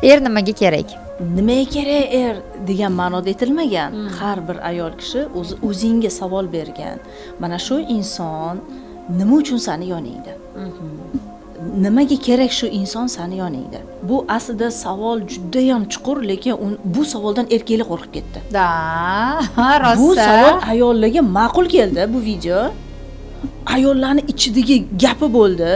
Er nimaga kerak? Nimaga kerak er degan ma'noda aytilmagan. Har bir ayol kishi o'zi o'zingga savol bergan: mana shu inson nima uchun sani yoningda, nimaga kerak shu inson sani yoningda? Bu aslida savol judayam chuqur, lekin bu savoldan erkaklar qo'rqib ketdi. Да, rosa. Bu savol ayollarga ma'qul keldi. Bu video ayollarni ichidagi gapi bo'ldi.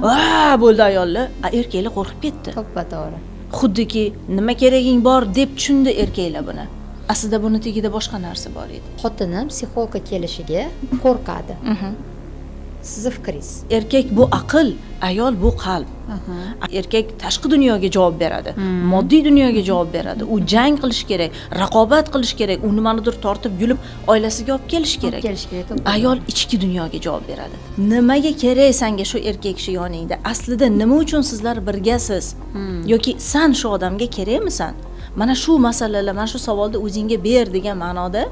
Va bo'ldi, ayollar, erkaklar qo'rqib ketdi. To'ppa to'g'ri. Xuddiki nima keraging bor deb tushundi erkaklar buni. Aslida buni tagida boshqa narsa bor edi. Xotinim psixologga kelishiga qo'rqadi. Sizni fikringiz? Erkak bu aql, ayol bu qalb. Erkak tashqi dunyoga javob beradi, moddiy dunyoga javob beradi. U jang qilishi kerak, raqobat qilishi kerak, u nimanidir tortib yulib oilasiga olib kelishi kerak. Kelishi kerak, to'ppa. Ayol ichki dunyoga javob beradi. Nimaga kerak sanga shu erkak kishi yoningda? Aslida nima uchun sizlar birgasiz yoki san shu odamga kerakmisan? Mana shu masalalar, mana shu savolni o'zingga ber degan ma'noda.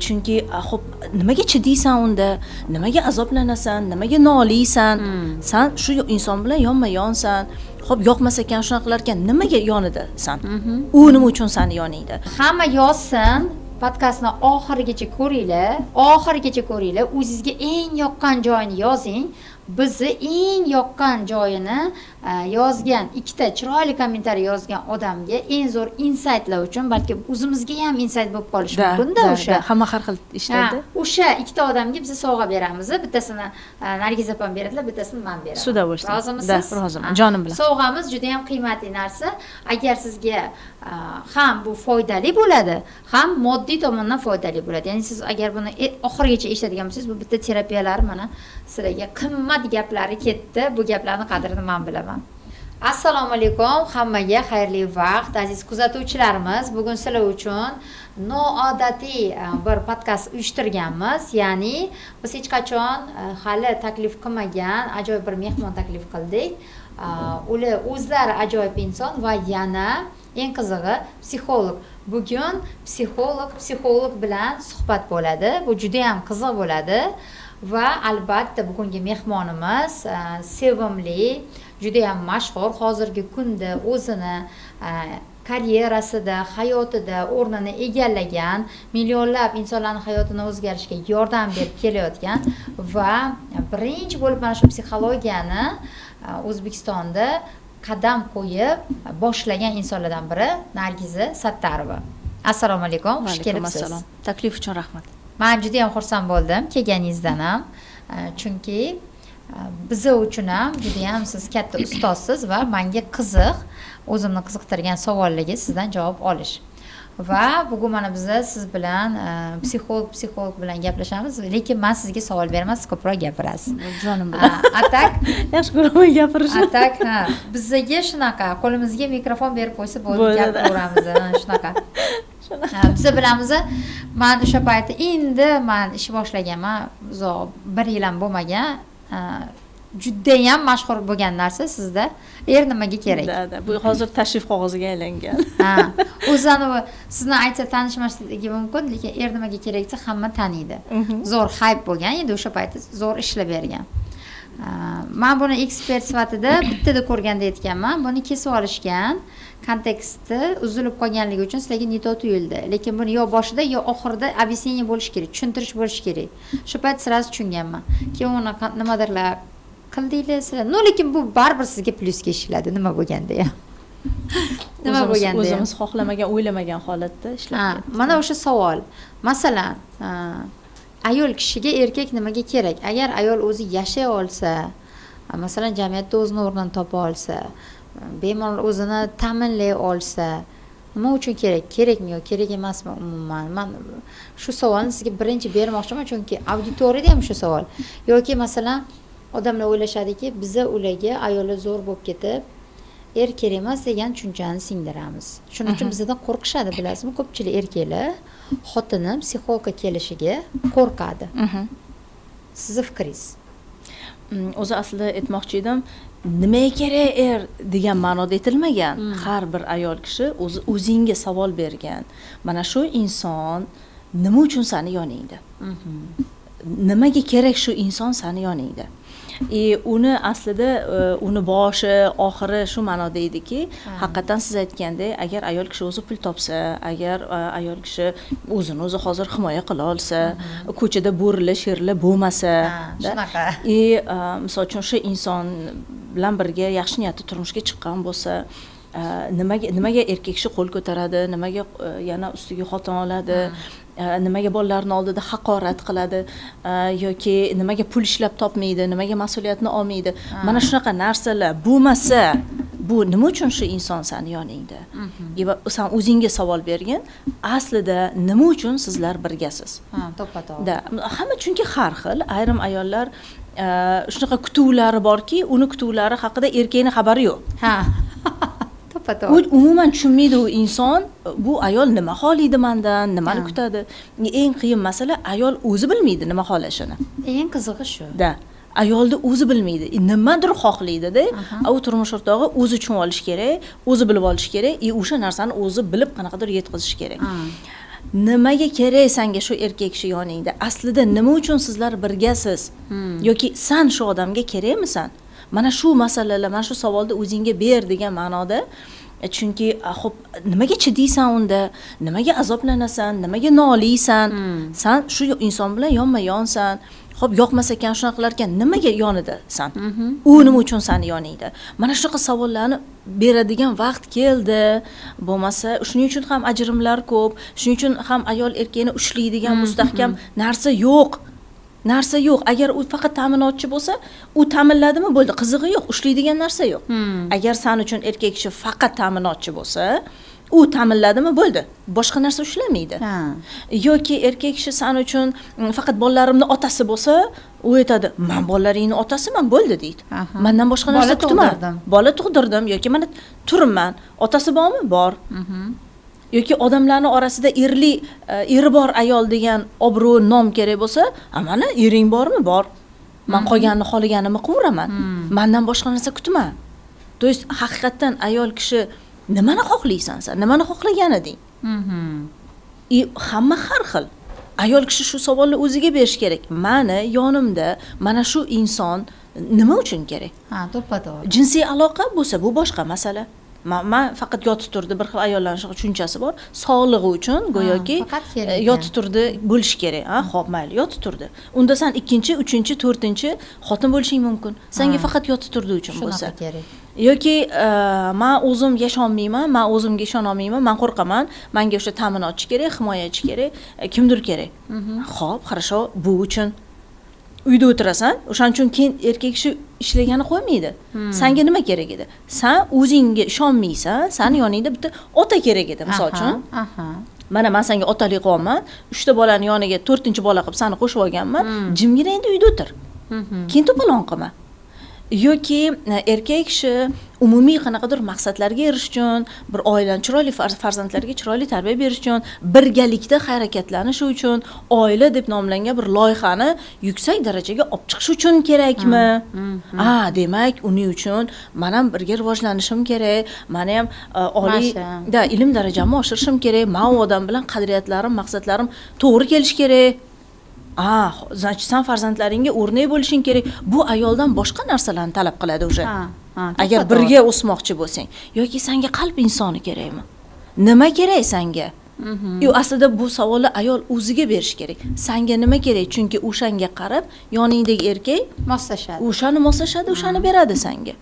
Chunki xo'p, nimaga chidaysan unda, nimaga azoblanasan, nimaga noliysan? San shu inson bilan yonma yonsan. Xo'p, yoqmas ekan, shunaqa qilar ekan, nimaga yonidasan? U nima uchun sani yoningda? Hamma yozsin. Podkastni oxirigacha ko'ringlar, oxirigacha ko'ringlar. O'zizga eng yoqqan joyini yozing. Bizni eng yoqqan joyini yozgan, ikkita chiroyli kommentariy yozgan odamga eng zo'r insaytlar uchun, balki o'zimizga ham insayt bo'lib qolishi mumkinda o'sha. Hamma har xil ishlaydi. O'sha ikkita odamga biz sovg'a beramiz. Bittasini Nargiz opam beradilar, bittasini man beraman. С удовольствием. Rozimisiz? Да, roziman, jonim bilan. Sovg'amiz juda yam qiymatli narsa. Agar sizga ham bu foydali bo'ladi, ham moddiy tomondan foydali bo'ladi. Ya'ni siz agar buni oxirigacha eshitadigan bo'lsangiz, bu bitta terapiyalar, mana sizlarga qimmat gaplari ketdi. Bu gaplarni qadrini man bilaman. Assalomu alaykum hammaga, xayrli vaqt, aziz kuzatuvchilarimiz. Bugun sizlar uchun noodatiy bir podkast uyushtirganmiz. Ya'ni biz hech qachon hali taklif qilmagan ajoyib bir mehmon taklif qildik. Ular o'zlari ajoyib inson va yana eng qizig'i psixolog. Bugun psixolog psixolog bilan suhbat bo'ladi. Bu judayam qiziq bo'ladi. Va albatta bugungi mehmonimiz sevimli, judayam mashhur, hozirgi kunda o'zini karyerasida, hayotida o'rnini egallagan, millionlab insonlarni hayotini o'zgarishiga yordam berib kelayotgan va birinchi bo'lib mana shu psixologiyani O'zbekistonda qadam qo'yib boshlagan insonlardan biri Nargiza Sattarova. Assalomu alaykum, xush Alaykum kelibsiz. assalom. Taklif uchun rahmat. Man juda yam xursand bo'ldim kelganingizdan ham, chunki biza uchun ham judayam siz katta ustozsiz va manga qiziq, o'zimni qiziqtirgan savollarga sizdan javob olish. Va bugun mana biza siz bilan psixolog psixolog bilan gaplashamiz, lekin man sizga savol beraman, siz ko'proq gapirasiz. Jonim bilan. A так Yaxshi ko'raman gapirishni. A так, ha, bizaga shunaqa, qo'limizga mikrofon berib qo'ysa bo'ldi, Bo'ldi, gapiraveramiz, ha, shunaqa. Ha, biza bilamiz, man o'sha payti endi man ish boshlaganman, uzoq bir yil ham bo'lmagan, judayam mashhur bo'lgan narsa sizda er nimaga kerak. Да, bu hozir tashrif qog'oziga aylangan. Ha, o'zi anavi sizni aytsa tanishmasligi mumkin, lekin er nimaga kerak desa hamma taniydi. Zo'r hayp bo'lgan endi o'sha payti, zo'r ishlab bergan. Man buni ekspert sifatida bittada ko'rganda aytganman, buni kesib olishgan, konteksti uzilib qolganligi uchun sizlarga не то tuyuldi, lekin buni yo boshida, yo oxirida объяснение bo'lishi kerak, tushuntirish bo'lishi kerak. Shu payt сразу tushunganman. Keyin uni nimadirlar qildinglar sizlar, но lekin bu baribir sizga plyusga ishladi, nima bo'lganda ham, nima bo'lganda ham. O'zimiz xohlamagan, o'ylamagan holatda ishlab ketdi. Mana o'sha savol, masalan, ayol kishiga erkak nimaga kerak? Agar ayol o'zi yashay olsa, masalan, jamiyatda o'zini o'rnini topa olsa, bemalol o'zini ta'minlay olsa, nima uchun kerak? Kerakmi yo kerak emasmi umuman? Man shu savolni sizga birinchi bermoqchiman, chunki auditoriyada ham shu savol. Yoki masalan, odamlar o'ylashadiki, biza ularga ayollar zo'r bo'lib ketib, er kerak emas degan tushunchani singdiramiz. Shuning uchun bizdan qo'rqishadi, bilasizmi? Ko'pchilik erkaklar xotini psixologga kelishiga qo'rqadi. Sizni fikringiz? O'zi aslida aytmoqchi edim, nimaga kerak er degan ma'noda aytilmagan. Har bir ayol kishi o'zi o'zingga savol bergan: mana shu inson nima uchun sani yoningda, nimaga kerak shu inson sani yoningda? И uni aslida uni boshi oxiri shu ma'noda ediki, haqiqatdan siz aytgandek, agar ayol kishi o'zi pul topsa, agar ayol kishi o'zini o'zi hozir himoya qila olsa, ko'chada bo'rilar, sherlar bo'lmasa, shunaqa. И misol uchun o'sha inson bilan birga yaxshi niyatda turmushga chiqqan bo'lsa, nimaga erkak kishi qo'l ko'taradi, nimaga yana ustiga xotin oladi, nimaga bolalarni oldida haqorat qiladi, yoki nimaga pul ishlab topmaydi, nimaga mas'uliyatni olmaydi? Mana shunaqa narsalar bo'lmasa, bu nima uchun shu inson sani yoningda? San o'zingga savol bergin, aslida nima uchun sizlar birgasiz? Ha, to'ppa to'g'ri. Да, hamma chunki har xil. Ayrim ayollar shunaqa kutuvlari borki, uni kutuvlari haqida erkakni xabari yo'q. Ha, to'ppa to'g'ri. U umuman tushunmaydi u inson, bu ayol nima xohlaydi mandan, nimani kutadi. Eng qiyin masala, ayol o'zi bilmaydi nima xohlashini. Eng qizig'i shu. Да, ayolni o'zi bilmaydi, nimadir xohlaydida, u turmush o'rtog'i o'zi tushunib olishi kerak, o'zi bilib olishi kerak и o'sha narsani o'zi bilib qanaqadir yetkazishi kerak. Nimaga kerak sanga shu erkak kishi yoningda? Aslida nima uchun sizlar birgasiz? Yoki san shu odamga kerakmisan? Mana shu masalalar, mana shu savolni o'zingga ber degan ma'noda. Chunki xo'p, nimaga chidaysan unda, nimaga azoblanasan, nimaga noliysan? San shu inson bilan yonma yonsan. Xo'p, yoqmas ekan, shunaqa qilar ekan, nimaga yonidasan? U nima uchun sani yoningda? Mana shunaqa savollarni beradigan vaqt keldi. Bo'lmasa, shuning uchun ham ajrimlar ko'p, shuning uchun ham ayol erkakni ushlaydigan mustahkam narsa yo'q. Narsa yo'q. Agar u faqat ta'minotchi bo'lsa, u ta'minladimi, bo'ldi, qizig'i yo'q, ushlaydigan narsa yo'q. Agar san uchun erkak kishi faqat ta'minotchi bo'lsa, u ta'minladimi, bo'ldi, boshqa narsa ushlamaydi. Yoki erkak kishi san uchun faqat bolalarimni otasi bo'lsa, u aytadi, man bolalaringni otasiman, bo'ldi deydi. Mandan boshqa narsa kutma. Bola tug'dirdim yoki mana turibman. Otasi bormi? Bor. Yoki odamlarni orasida erli, eri bor ayol degan obro', nom kerak bo'lsa, a mana ering bormi? Bor. Man qolganini xohlaganimni qilaveraman. Mandan boshqa narsa kutma. То есть haqiqatdan ayol kishi nimani xohlaysan san? Nimani xohlagan eding? И hamma har xil. Ayol kishi shu savolni o'ziga berish kerak. Mani yonimda mana shu inson nima uchun kerak? Ha, to'ppa to'g'ri. Jinsiy aloqa bo'lsa, bu boshqa masala. Man faqat yotib turdi, bir xil ayollarning shunaqa tushunchasi bor. Sog'lig'i uchun go'yoki yotib turdi bo'lishi kerak. Ha, xo'p, mayli, yotib turdi. Unda san ikkinchi, uchinchi, to'rtinchi xotin bo'lishing mumkin. Senga faqat yotib turdi uchun bo'lsa. Kerak. Yoki man o'zim yasholmayman, man o'zimga ishonolmayman, man qo'rqaman, menga o'sha ta'minotchi kerak, himoyachi kerak, kimdir kerak. Xo'p, хорошо, bu uchun uyda o'tirasan, o'shaning uchun keyin erkak kishi ishlagani qo'ymaydi. Senga nima kerak edi? San o'zingga ishonmaysan, sani yoningda bitta ota kerak edi, misol uchun. Mana men senga otalik qilyapman, 3 ta bolani yoniga 4-bola qilib seni qo'shib olganman, jimgina endi uyda o'tir. Keyin to'polon qilma. Yoki erkak kishi umumiy qanaqadir maqsadlarga erishish uchun, bir oilani chiroyli farzandlarga chiroyli tarbiya berish uchun, birgalikda harakatlanish uchun, oila deb nomlangan bir loyihani yuksak darajaga olib chiqish uchun kerakmi? A, demak, uning uchun men ham birga rivojlanishim kerak, meni ham oliy da ilm darajamni oshirishim kerak, men u odam bilan qadriyatlarim, maqsadlarim to'g'ri kelishi kerak. A, значит, san farzandlaringga o'rnak bo'lishing kerak. Bu ayoldan boshqa narsalarni talab qiladi уже. Agar birga o'smoqchi bo'lsang, yoki senga qalb insoni kerakmi? Nima kerak senga? Yo, aslida bu savolni ayol o'ziga berish kerak. Senga nima kerak? Chunki o'shanga qarab yoningdagi erkak moslashadi. O'shani moslashadi, o'shani beradi senga.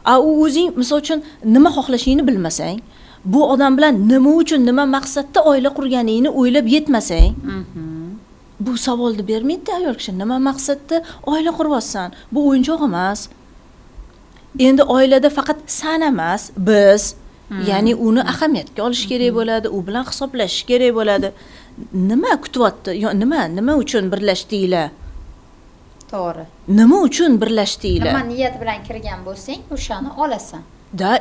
A u o'zing, misol uchun, nima xohlashingni bilmasang, bu odam bilan nima uchun, nima maqsadda oila qurganingni o'ylab yetmasang, bu savolni bermaydi ayol kishi. Nima maqsadda oila quryapsan? Bu o'yinchoq emas. Endi oilada faqat san emas, biz, ya'ni uni ahamiyatga olish kerak bo'ladi, u bilan hisoblashish kerak bo'ladi. Nima kutyapti? Yo, nima uchun birlashdinglar? To'g'ri. Nima uchun birlashdinglar? Nima niyat bilan kirgan bo'lsang, o'shani olasan. Da,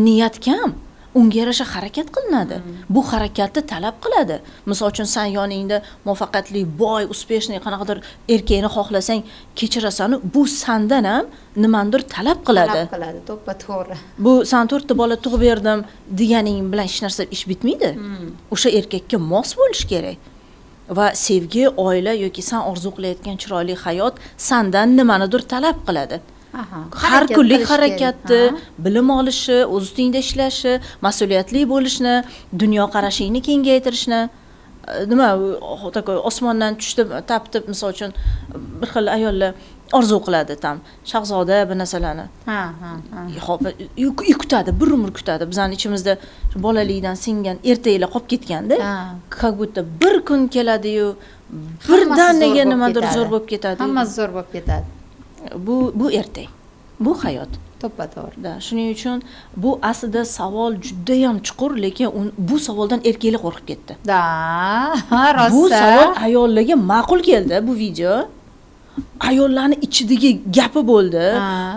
niyat kam. Unga yarasha harakat qilinadi. Bu harakatni talab qiladi. Misol uchun, san yoningda muvaffaqiyatli, boy, успешный qanaqadir erkakni xohlasang, kechirasan, bu sandan ham nimanidir talab qiladi. Talab qiladi, to'ppa to'g'ri. Bu san 4 ta bola tug'ib berdim deganing bilan hech narsa ish bitmaydi. O'sha erkakka mos bo'lish kerak. Va sevgi, oila yoki san orzu qilayotgan chiroyli hayot sandan nimanidir talab qiladi. Har kunlik harakatni, bilim olishi, o'z ustingda ishlashi, mas'uliyatli bo'lishni, dunyoqarashingni kengaytirishni. Nima такой osmondan tushdi taptib, misol uchun, bir xil ayollar orzu qiladi там shahzoda bir narsalarni. Ha ha ha. Xo'p, kutadi, bir umr kutadi. Bizani ichimizda bolalikdan singan ertaklar qolib ketganda, как будто bir kun keladi-yu, birdaniga nimadir zo'r bo'lib ketadi. Hammasi zo'r bo'lib ketadi. Bu ertak. Bu hayot. To'ppa to'g'ri. Да, shuning uchun bu aslida savol judayam chuqur, lekin bu savoldan erkaklar qo'rqib ketdi. Да, rosa. Bu savol ayollarga ma'qul keldi, bu video. Ayollarni ichidagi gapi bo'ldi.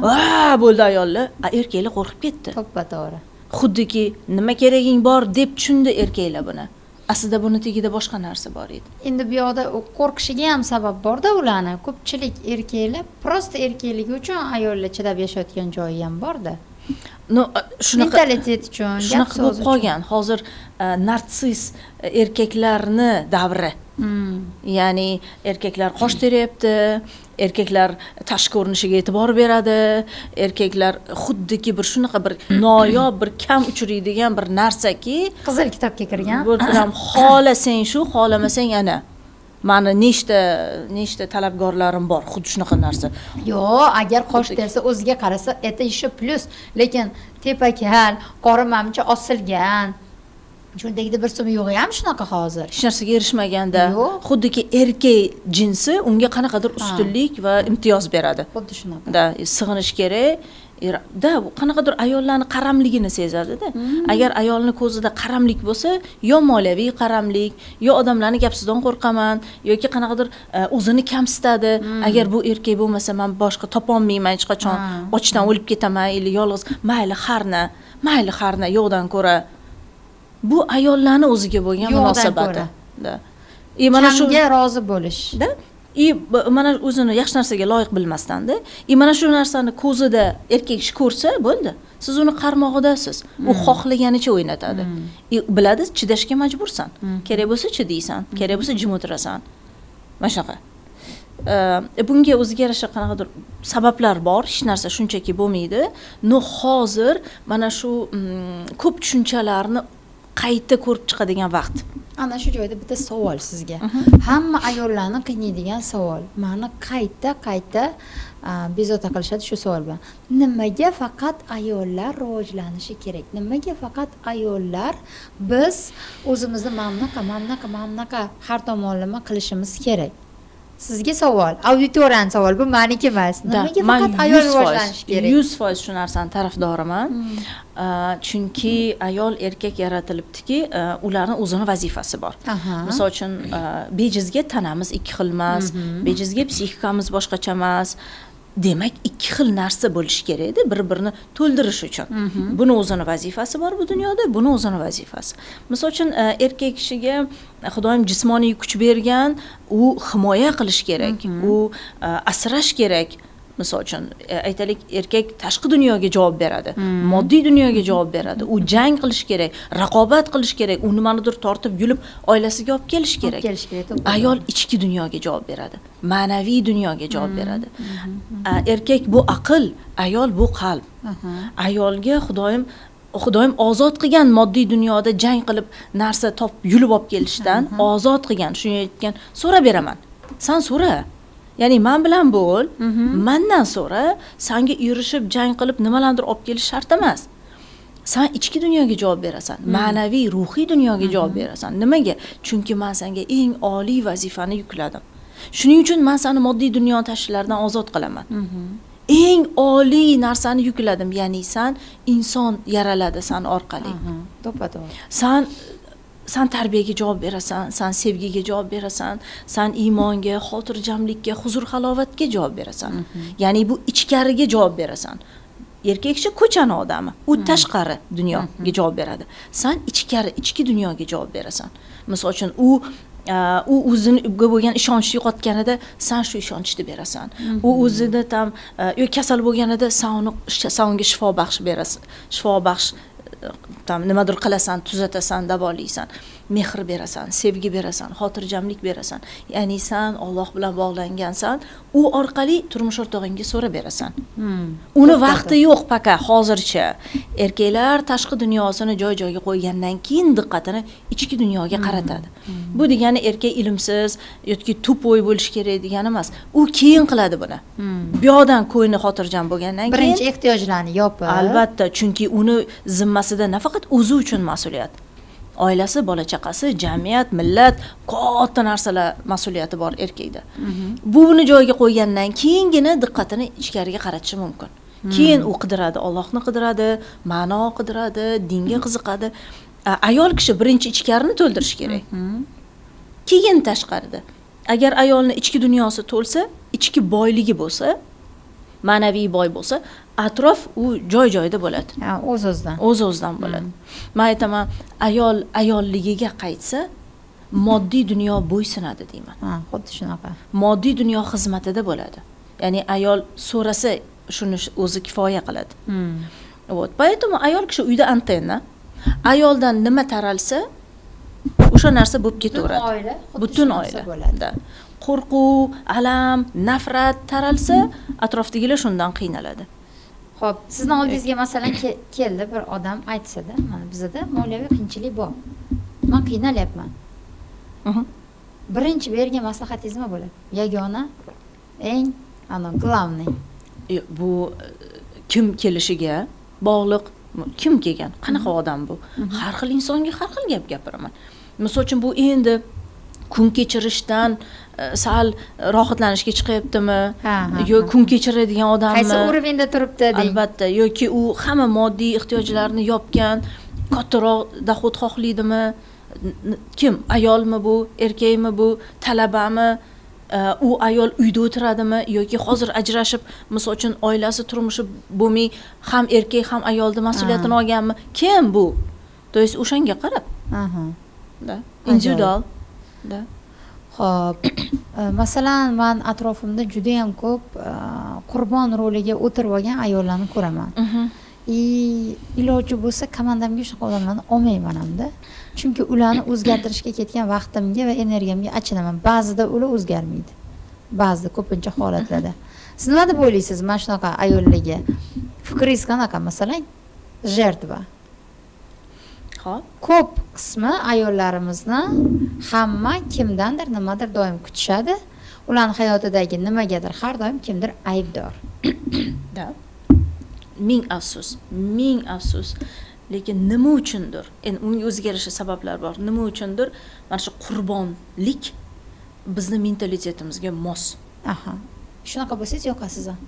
Va bo'ldi ayollar, erkaklar qo'rqib ketdi. To'ppa to'g'ri. Xuddiki nima keraging bor deb tushundi erkaklar buni. Aslida buni tagida boshqa narsa bor edi. Endi bu yoqda qo'rqishiga ham sabab borda ularni. Ko'pchilik erkaklar просто erkakligi uchun ayollar chidab yashayotgan joyi ham borda. No, shunaqa mentalitet uchun, shunaqa bo'lib qolgan. Hozir narsiz erkaklarni davri. Ya'ni erkaklar qosh teryapti, erkaklar tashqi ko'rinishiga e'tibor beradi, erkaklar xuddiki bir shunaqa bir noyob, bir kam uchraydigan bir narsaki, qizil kitobga kirgan. Bir bilan xohlasang shu, xohlamasang ana. Mani nechta nechta talabgorlarim bor, xuddi shunaqa narsa. Yo'q, agar qosh tersa, o'ziga qarasa, это еще плюс. Lekin tepakal, qora mamcha osilgan, cho'ntagida bir so'm yo'g'i ham shunaqa hozir. Hech narsaga erishmaganda, Yo'q. xuddiki erkak jinsi unga qanaqadir ustunlik va imtiyoz beradi. Xuddi shunaqa. Да, sig'inish kerak. Да, bu qanaqadir ayollarni qaramligini sezadida. Agar ayolni ko'zida qaramlik bo'lsa, yo moliyaviy qaramlik, yo odamlarni gapsidan qo'rqaman, yoki qanaqadir o'zini kamsitadi. Agar bu erkak bo'lmasa, man boshqa topolmayman hech qachon, ochdan o'lib ketaman или yolg'iz, mayli harna, mayli harna, yo'qdan ko'ra. Bu ayollarni o'ziga bo'lgan Yo'qdan munosabati. ko'ra. Да. И mana shu Kamga rozi bo'lish. Да? И mana o'zini yaxshi narsaga loyiq bilmasdanda, и mana shu narsani ko'zida erkak kishi ko'rsa, bo'ldi. Siz uni qarmog'idasiz. U xohlaganicha o'ynatadi. И biladi, chidashga majbursan. Kerak bo'lsa chidaysan, kerak bo'lsa jim o'tirasan. Mana shunaqa. Bunga o'ziga yarasha qanaqadir sabablar bor, hech narsa shunchaki bo'lmaydi. Но hozir mana shu ko'p tushunchalarni qayta ko'rib chiqadigan vaqt. Ana shu joyda bitta savol sizga. Hamma ayollarni qiynaydigan savol. Mani qayta qayta bezovta qilishadi shu savol bilan. Nimaga faqat ayollar rivojlanishi kerak? Nimaga faqat ayollar biz o'zimizni mana bunaqa, mana bunaqa, mana bunaqa har tomonlama qilishimiz kerak? Sizga savol, auditoriyani savol, bu meniki emas. Nimaga Man faqat ayol 100% rivojlanishi kerak? 100% shu narsani tarafdoriman. Chunki ayol erkak yaratilibdiki, ularni o'zini vazifasi bor. Misol uchun, bejizga tanamiz ikki xil emas, bejizga psixikamiz boshqacha emas. Demak, ikki xil narsa bo'lishi kerakda, bir-birini to'ldirish uchun. Buni o'zini vazifasi bor bu dunyoda, buni o'zini vazifasi. Misol uchun, erkak kishiga Xudoyim jismoniy kuch bergan, u himoya qilish kerak, u asrash kerak. Misol uchun, aytaylik, erkak tashqi dunyoga javob beradi, moddiy dunyoga javob beradi. U jang qilish kerak, raqobat qilish kerak, u nimanidir tortib, yulib oilasiga olib kelish kerak. Olib kelish kerak, to'g'ri. Ayol ichki dunyoga javob beradi, ma'naviy dunyoga javob beradi. Erkak bu aql, ayol bu qalb. Ayolga Xudoyim ozod qilgan moddiy dunyoda jang qilib narsa topib yulib olib kelishdan ozod qilgan. Shuni aytgan, so'rab beraman. San so'ra. Ya'ni men bilan bo'l, mendan so'ra, sanga erishib jang qilib nimalardir olib kelish shart emas. San ichki dunyoga javob berasan, ma'naviy, ruhiy dunyoga javob berasan. Nimaga? Chunki men senga eng oliy vazifani yukladim. Shuning uchun men seni moddiy dunyo tashvishlaridan ozod qilaman. Eng oliy narsani yukladim, ya'ni san inson yaraladi san orqali. To'ppa to'g'ri. San tarbiyaga javob berasan, san sevgiga javob berasan, san iymonga, xotirjamlikka, huzur halovatga javob berasan. Ya'ni bu ichkariga javob berasan. Erkak kishi ko'chani odami, u tashqari dunyoga javob beradi. San ichkari, ichki dunyoga javob berasan. Misol uchun, u o'ziga bo'lgan ishonchni yo'qotganida san shu ishonchni berasan. U o'zini tam yo kasal bo'lganida san unga shifo baxsh berasan, shifo baxsh Там nimadir qilasan, tuzatasan, davolaysan, mehr berasan, sevgi berasan, xotirjamlik berasan. Ya'ni san Alloh bilan bog'langansan, u orqali turmush o'rtog'ingga so'rab berasan. Uni vaqti yo'q пока hozircha. Erkaklar tashqi dunyosini joy joyiga qo'ygandan keyin diqqatini ichki dunyoga qaratadi. Bu degani erkak ilmsiz yoki тупой bo'lishi kerak degani emas. U keyin qiladi buni. Bu yoqdan ko'ngli xotirjam bo'lgandan keyin birinchi ehtiyojlarni yopib. Albatta, chunki uni zimmasida nafaqat o'zi uchun mas'uliyat, oilasi, bola chaqasi, jamiyat, millat, katta narsalar mas'uliyati bor erkakda. Bu buni joyiga qo'ygandan keyingina diqqatini ichkariga qaratishi mumkin. Keyin u qidiradi, Ollohni qidiradi, ma'no qidiradi, dinga qiziqadi. Ayol kishi birinchi ichkarini to'ldirishi kerak, keyin tashqarida. Agar ayolni ichki dunyosi to'lsa, ichki boyligi bo'lsa, ma'naviy boy bo'lsa, atrof u joy joyida bo'ladi. Ha, o'z o'zidan. O'z o'zidan bo'ladi. Man aytaman, ayol ayolligiga qaytsa, moddiy dunyo bo'ysunadi deyman. Ha, xuddi shunaqa. Moddiy dunyo xizmatida bo'ladi. Ya'ni ayol so'rasa, shuni o'zi kifoya qiladi. Вот поэтому ayol kishi uyda antenna. Ayoldan nima taralsa, o'sha narsa bo'lib ketaveradi. Oila xuddi butun shu narsa oila bo'ladi. Да. Qo'rquv, alam, nafrat taralsa, atrofdagilar shundan qiynaladi. Ho'p, sizni oldingizga, masalan, keldi bir odam, aytsada, mana bizada moliyaviy qiyinchilik bor, man qiynalyapman. Birinchi bergan maslahatingiz nima bo'ladi, yagona, eng ano главный? Bu kim kelishiga bog'liq. Kim kelgan, qanaqa odam bu. Har xil insonga har xil gap gapiraman. Misol uchun, bu endi kun kechirishdan sal rohatlanishga chiqyaptimi Ha, ha, yo ha. kun kechiradigan odammi, Qaysi уровень da turibdi deng. Albatta. Yoki u hamma moddiy ehtiyojlarini yopgan, kattaroq доход xohlaydimi? Kim, ayolmi bu, erkakmi bu, talabami? U ayol uyda o'tiradimi yoki hozir ajrashib, misol uchun, oilasi, turmushi bo'lmay, ham erkak, ham ayolni mas'uliyatini olganmi, kim bu? То есть o'shanga qarab да, индивидуал, да. Ho'p, masalan, man atrofimda judayam ko'p qurbon roliga o'tirib olgan ayollarni ko'raman. И iloji bo'lsa, komandamga shunaqa odamlarni olmayman hamda, chunki ularni o'zgartirishga ketgan vaqtimga va energiyamga achinaman. Ba'zida ular o'zgarmaydi, ba'zida, ko'pincha holatlarda. Siz nima deb o'ylaysiz, mana shunaqa ayollarga fikringiz qanaqa, masalan, жертва? Ho'p. Ko'p qismi ayollarimizni hamma kimdandir nimadir doim kutishadi, ularni hayotidagi nimagadir har doim kimdir aybdor. Да, ming afsus, ming afsus, lekin nima uchundir, endi unga o'ziga yarasha sabablar bor, nima uchundir mana shu qurbonlik bizni mentalitetimizga mos. Aha, shunaqa bo'lsangiz yoqasiz ham.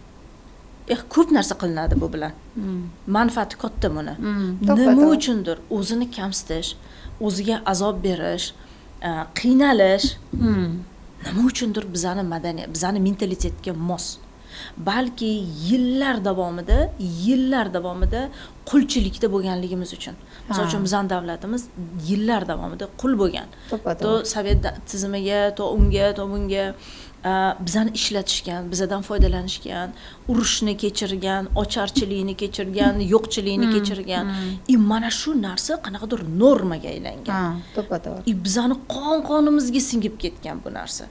Eh, ko'p narsa qilinadi bu bilan, manfaati katta buni. To'ppa Nima to'g'ri. uchundir o'zini kamsitish, o'ziga azob berish, qiynalish nima uchundir bizani madaniyat, bizani mentalitetga mos. Balki yillar davomida qulchilikda bo'lganligimiz uchun. Misol uchun, bizani davlatimiz yillar davomida qul bo'lgan. To'ppa To to'g'ri. Sovet tizimiga, to unga, to bunga, bizani ishlatishgan, bizadan foydalanishgan, urushni kechirgan, ocharchilikni kechirgan, yo'qchilikni kechirgan. И mana shu narsa qanaqadir normaga aylangan. Ha, to'ppa to'g'ri. И bizani qon qonimizga singib ketgan bu narsa.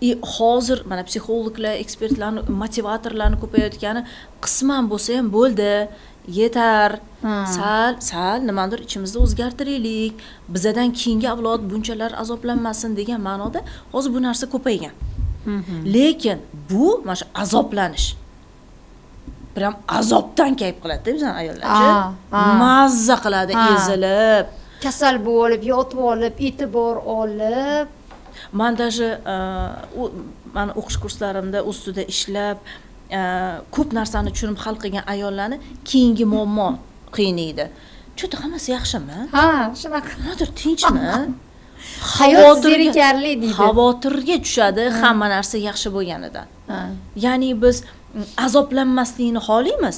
И hozir mana psixologlar, ekspertlarni, motivatorlarni ko'payayotgani qisman bo'lsa ham bo'ldi, yetar, sal sal nimanidir ichimizda o'zgartiraylik, bizadan keyingi avlod bunchalar azoblanmasin degan ma'noda hozir bu narsa ko'paygan. Lekin bu mana shu azoblanish прям azobdan kayf qiladida bizani ayollarchi. Mazza qiladi ezilib. Kasal bo'lib, yotib olib, e'tibor olib. Man даже mani o'qish kurslarimda ustida ishlab, ko'p narsani tushunib hal qilgan ayollarni keyingi muammo qiynaydi: что-то hammasi yaxshimi, Ha, shunaqa. nimadir tinchmi? Hayot zerikarli deydi. Xavotirga tushadi hamma narsa yaxshi bo'lganidan. Ya'ni biz azoblanmaslikni xohlaymiz,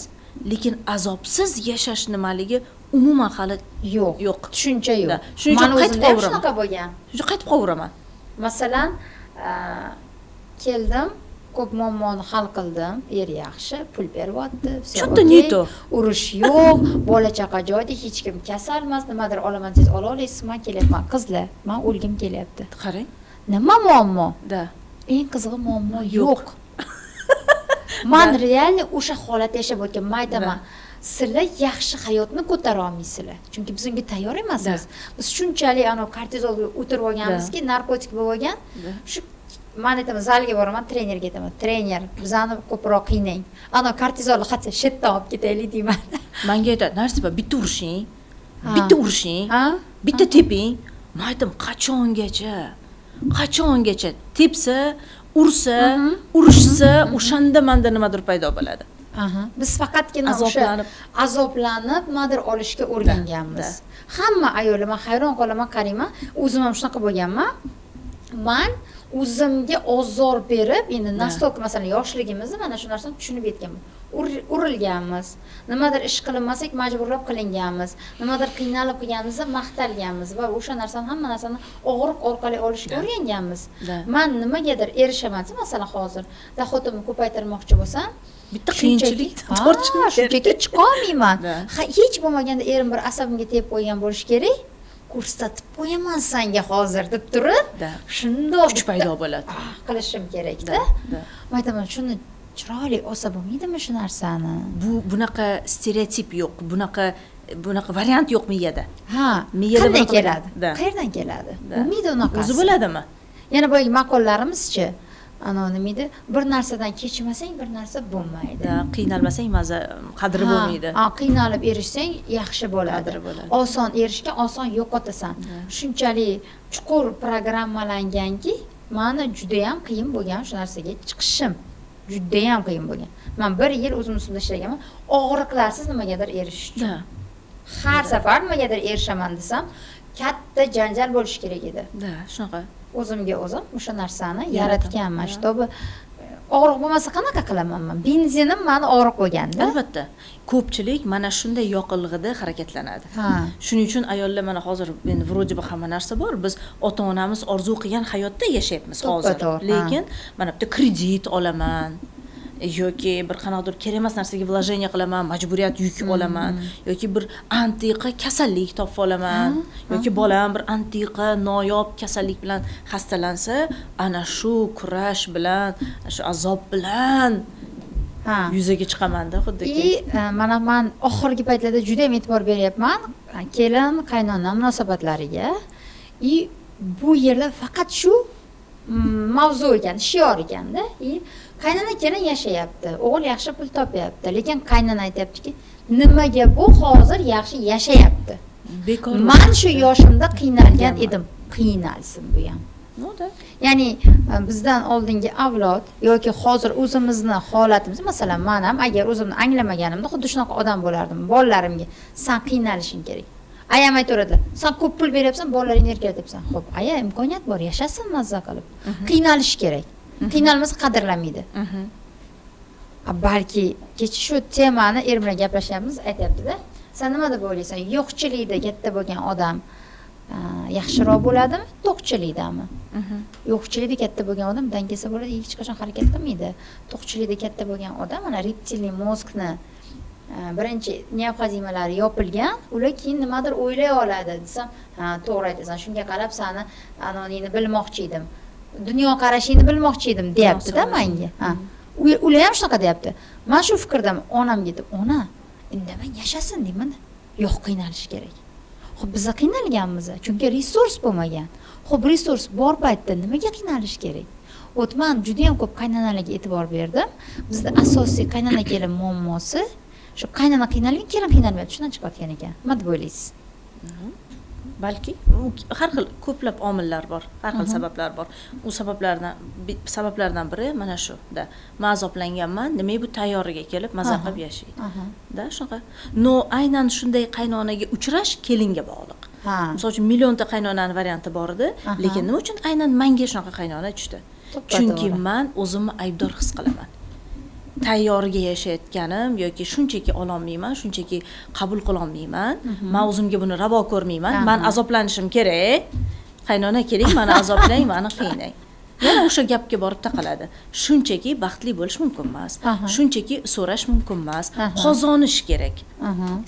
lekin azobsiz yashash nimaligi umuman hali Yo'q. yo'q. Tushuncha yo'q. Да. Shuning uchun Mani qaytib o'zimda ham qovuraman. shunaqa bo'lgan. Shuning uchun qaytib qovuraman. Masalan, keldim. Ko'p muammoni hal qildim, er yaxshi, pul beryapti, что-то не то, urush yo'q, bola chaqa joyida, hech kim kasal emas, nimadir olaman desangiz ola olasiz. Man kelyapman, qizlar, man o'lgim kelyapti. Qarang, nima muammo? Да. Eng qizig'i, muammo yo'q. Man реально o'sha holatda yashab o'tganman. Man aytaman, sizlar yaxshi hayotni ko'tara olmaysizlar, chunki biz unga tayyor emasmiz. Biz shunchalik anavi kortizolga o'tirib olganmizki, narkotik bo'lib olgan. Shu man aytaman, zalga boraman, trenerga aytaman: "Trener, bizani ko'proq qiynang, anavi kortizolni hatto shetdan olib ketaylik", deyman. Manga aytadi: "Narsiba, bitta urishing, bitta urishing, bitta teping". Man aytaman: "Qachongacha, qachongacha tepsa, ursa, urishsa, o'shanda manda nimadir paydo bo'ladi?" Biz faqatgina o'sha Azoblanib. azoblanib nimadir olishga o'rganganmiz hamma ayollar. Man hayron qolaman, qarayman, o'zim ham shunaqa bo'lganman. Man o'zimga ozor berib, endi настолько, masalan, yoshligimizda mana shu narsani tushunib yetganman. Urilganmiz, nimadir ish qilinmasak, majburlab qilinganmiz, nimadir qiynalib qilganimizda maqtalganmiz va o'sha narsani, hamma narsani og'riq orqali olishga o'rganganmiz. Man nimagadir erishaman desa, masalan, hozir доход imni ko'paytirmoqchi bo'lsam, bitta qiyinchilik tortishim kerak. Shunchaki chiqolmayman. Hech bo'lmaganda erim bir asabimga tegib qo'ygan bo'lishi kerak, "Ko'rsatib qo'yaman sanga hozir", deb turib, shundoq kuch paydo bo'ladi. Ah qilishim kerakda. Man aytaman, shuni chiroyli olsa bo'lmaydimi shu narsani? Bu bunaqa stereotip yo'q, bunaqa variant yo'q miyada. Ha, Miyada qanday bunaqa keladi? Qayerdan keladi? Bo'lmaydi unaqasi. O'zi bo'ladimi? Yana boyagi maqollarimizchi, anavi nima edi, bir narsadan kechmasang, bir narsa bo'lmaydi. Да, qiynalmasang, maza qadri bo'lmaydi. Ha, qiynalib erishsang, yaxshi bo'ladi. Qadri bo'ladi. Oson erishgan oson yo'qotasan. Shunchalik chuqur programmalanganki, mani judayam qiyin bo'lgan shu narsaga chiqishim, judayam qiyin bo'lgan. Man bir yil o'zim ustimda ishlaganman, og'riqlarsiz nimagadir erishish uchun. Har safar nimagadir erishaman desam, katta janjal bo'lishi kerak edi. Да, shunaqa. O'zimga o'zim o'sha narsani Yaratgan. yaratganman, чтобы og'riq bo'lmasa, qanaqa qilaman? Man benzinim mani og'riq bo'lganda. Albatta, ko'pchilik mana shunday yoqilg'ida harakatlanadi. Shuning uchun ayollar, mana hozir endi вроде бы hamma narsa bor, biz ota onamiz orzu qilgan hayotda yashayapmiz hozir, To'ppa to'g'ri, ha. lekin mana bitta kredit olaman yoki bir qanaqadir kerak emas narsaga вложение qilaman, majburiyat yuk olaman yoki bir antiqa kasallik topib olaman yoki bolam bir antiqa noyob kasallik bilan xastalansa, ana shu kurash bilan, shu azob bilan yuzaga chiqamanda xuddiki. И mana man oxirgi paytlarda juda ham e'tibor beryapman kelin qaynona munosabatlariga. И bu yerda faqat shu mavzu ekan, shior ekanda. И qaynona kelin yashayapti, o'g'il yaxshi pul topyapti, lekin qaynona aytyaptiki: "Nimaga bu hozir yaxshi yashayapti? Bekor. Man shu yoshimda qiynalgan edim". Qiynalsin bu ham. Ну да. Ya'ni bizdan oldingi avlod yoki hozir o'zimizni holatimiz, masalan, man ham agar o'zimni anglamaganimda, xuddi shunaqa odam bo'lardim. Bolalarimga: "San qiynalishing kerak". Ayam aytaveradilar: "San ko'p pul beryapsan, bolalaringni erkalatyapsan". Ho'p, aya, imkoniyat bor, yashasin mazza qilib. Qiynalishi kerak, qiynalmasa, qadrlamaydi. A, balki kecha shu temani er bilan gaplashyapmiz, aytyaptida: "San nima deb o'ylaysan, yo'qchilikda katta bo'lgan odam yaxshiroq bo'ladimi, to'qchilikdami?" Yo'qchilikda katta bo'lgan odam dangasa bo'ladi, hech qachon harakat qilmaydi. To'qchilikda katta bo'lgan odam, mana, рептильный мозг ni birinchi необходимо lari yopilgan, ular keyin nimadir o'ylay oladi, desam, "Ha, to'g'ri aytasan, shunga qarab sani anoningni bilmoqchi edim, dunyoqarashingni bilmoqchi edim", deyaptida manga. Ha, ular ham shunaqa deyapti. Man shu fikrdaman. Onamga aytib: "Ona, indamay yashasin", deyman. Yo'q, qiynalishi kerak. Ho'p, biza qiynalganmiz, chunki resurs bo'lmagan. Ho'p, resurs bor paytda nimaga qiynalish kerak? Вот man judayam ko'p qaynanalarga e'tibor berdim. Bizda asosiy qaynona kelin muammosi shu: qaynona qiynalgan, kelin qiynalmayapti, shundan chiqayotgan ekan. Nima deb o'ylaysiz? Balki har xil, ko'plab omillar bor, har xil sabablar bor. U sabablardan biri mana shu да, man azoblanganman, demak, bu tayyoriga kelib maza qilib yashaydi да, shunaqa. Но aynan shunday qaynonaga uchrash kelinga bog'liq. Misol uchun, millionta qaynonani varianti bor edi, lekin nima uchun aynan manga shunaqa qaynona tushdi? To'ppa Chunki to'g'ri. man o'zimni aybdor his qilaman, tayyoriga yashayotganim yoki shunchaki ololmayman, shunchaki qabul qilolmayman, man o'zimga buni ravo ko'rmayman, man azoblanishim kerak, qaynona, keling, mani azoblang, mani qiynang. Yana o'sha gapga borib taqaladi. Shunchaki baxtli bo'lish mumkin emas. Shunchaki so'rash mumkin emas. Qozonish kerak.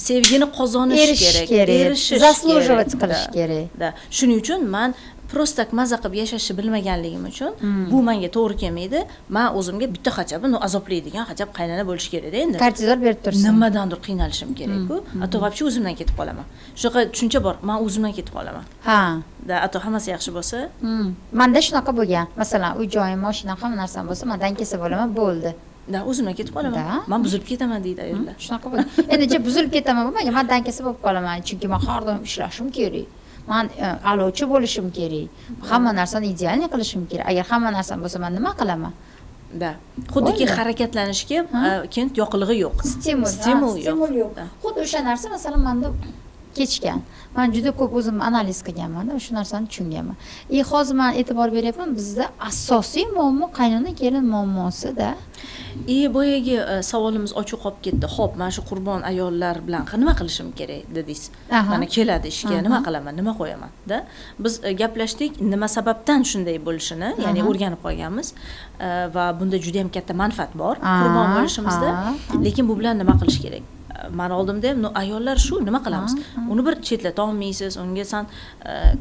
Sevgini qozonish kerak, erishish заслуживать qilish kerak. Да. Shuning uchun man просто так maza qilib yashashni bilmaganligim uchun bu menga to'g'ri kelmaydi. Man o'zimga bitta хотя бы, ну, azoblaydigan хотя бы qaynona bo'lishi kerakda endi. Kortizol berib tursin. Nimadandir qiynalishim kerak-ku. А то вообще o'zimdan ketib qolaman. Shunaqa tushuncha bor, man o'zimdan ketib qolaman. Да, а то hammasi yaxshi bo'lsa. Manda shunaqa bo'lgan. Masalan, uy joyim, mashinam, hamma narsam bo'lsa, man dangasa bo'laman, bo'ldi. Да, o'zimdan ketib qolaman. Man buzilib ketaman deydi ayollar. Shunaqa bo'lgan. Endi buzilib ketaman bo'lmagan, man dangasa bo'lib qolaman, chunki man har doim ishlashim kerak. Man a'lochi bo'lishim kerak. Hamma narsani идеальный qilishim kerak. Agar hamma narsam bo'lsa, man nima qilaman? Да. Xuddiki harakatlanishga keyin yoqilg'i yo'q. Stimul, stimul yo'q. Xuddi o'sha narsa masalan menda kechgan. Man juda ko'p o'zim analiz qilganman, o'sha narsani tushunganman. Hozir man e'tibor beryapman, bizda asosiy muammo qaynona kelin muammosida. Boyagi savolimiz ochiq qolib ketdi. Xo'p, mana shu qurbon ayollar bilan nima qilishim kerak dedingiz. Mana keladi ishga, nima qilaman, nima qo'yaman, da? Biz gaplashdik, nima sababdan shunday bo'lishini, ya'ni o'rganib qolganmiz va bunda juda ham katta manfaat bor qurbon bo'lishimizda. Lekin bu bilan nima qilish kerak? Mani oldimda ham ayollar shu nima qilamiz? Uni bir chetlata olmaysiz, unga san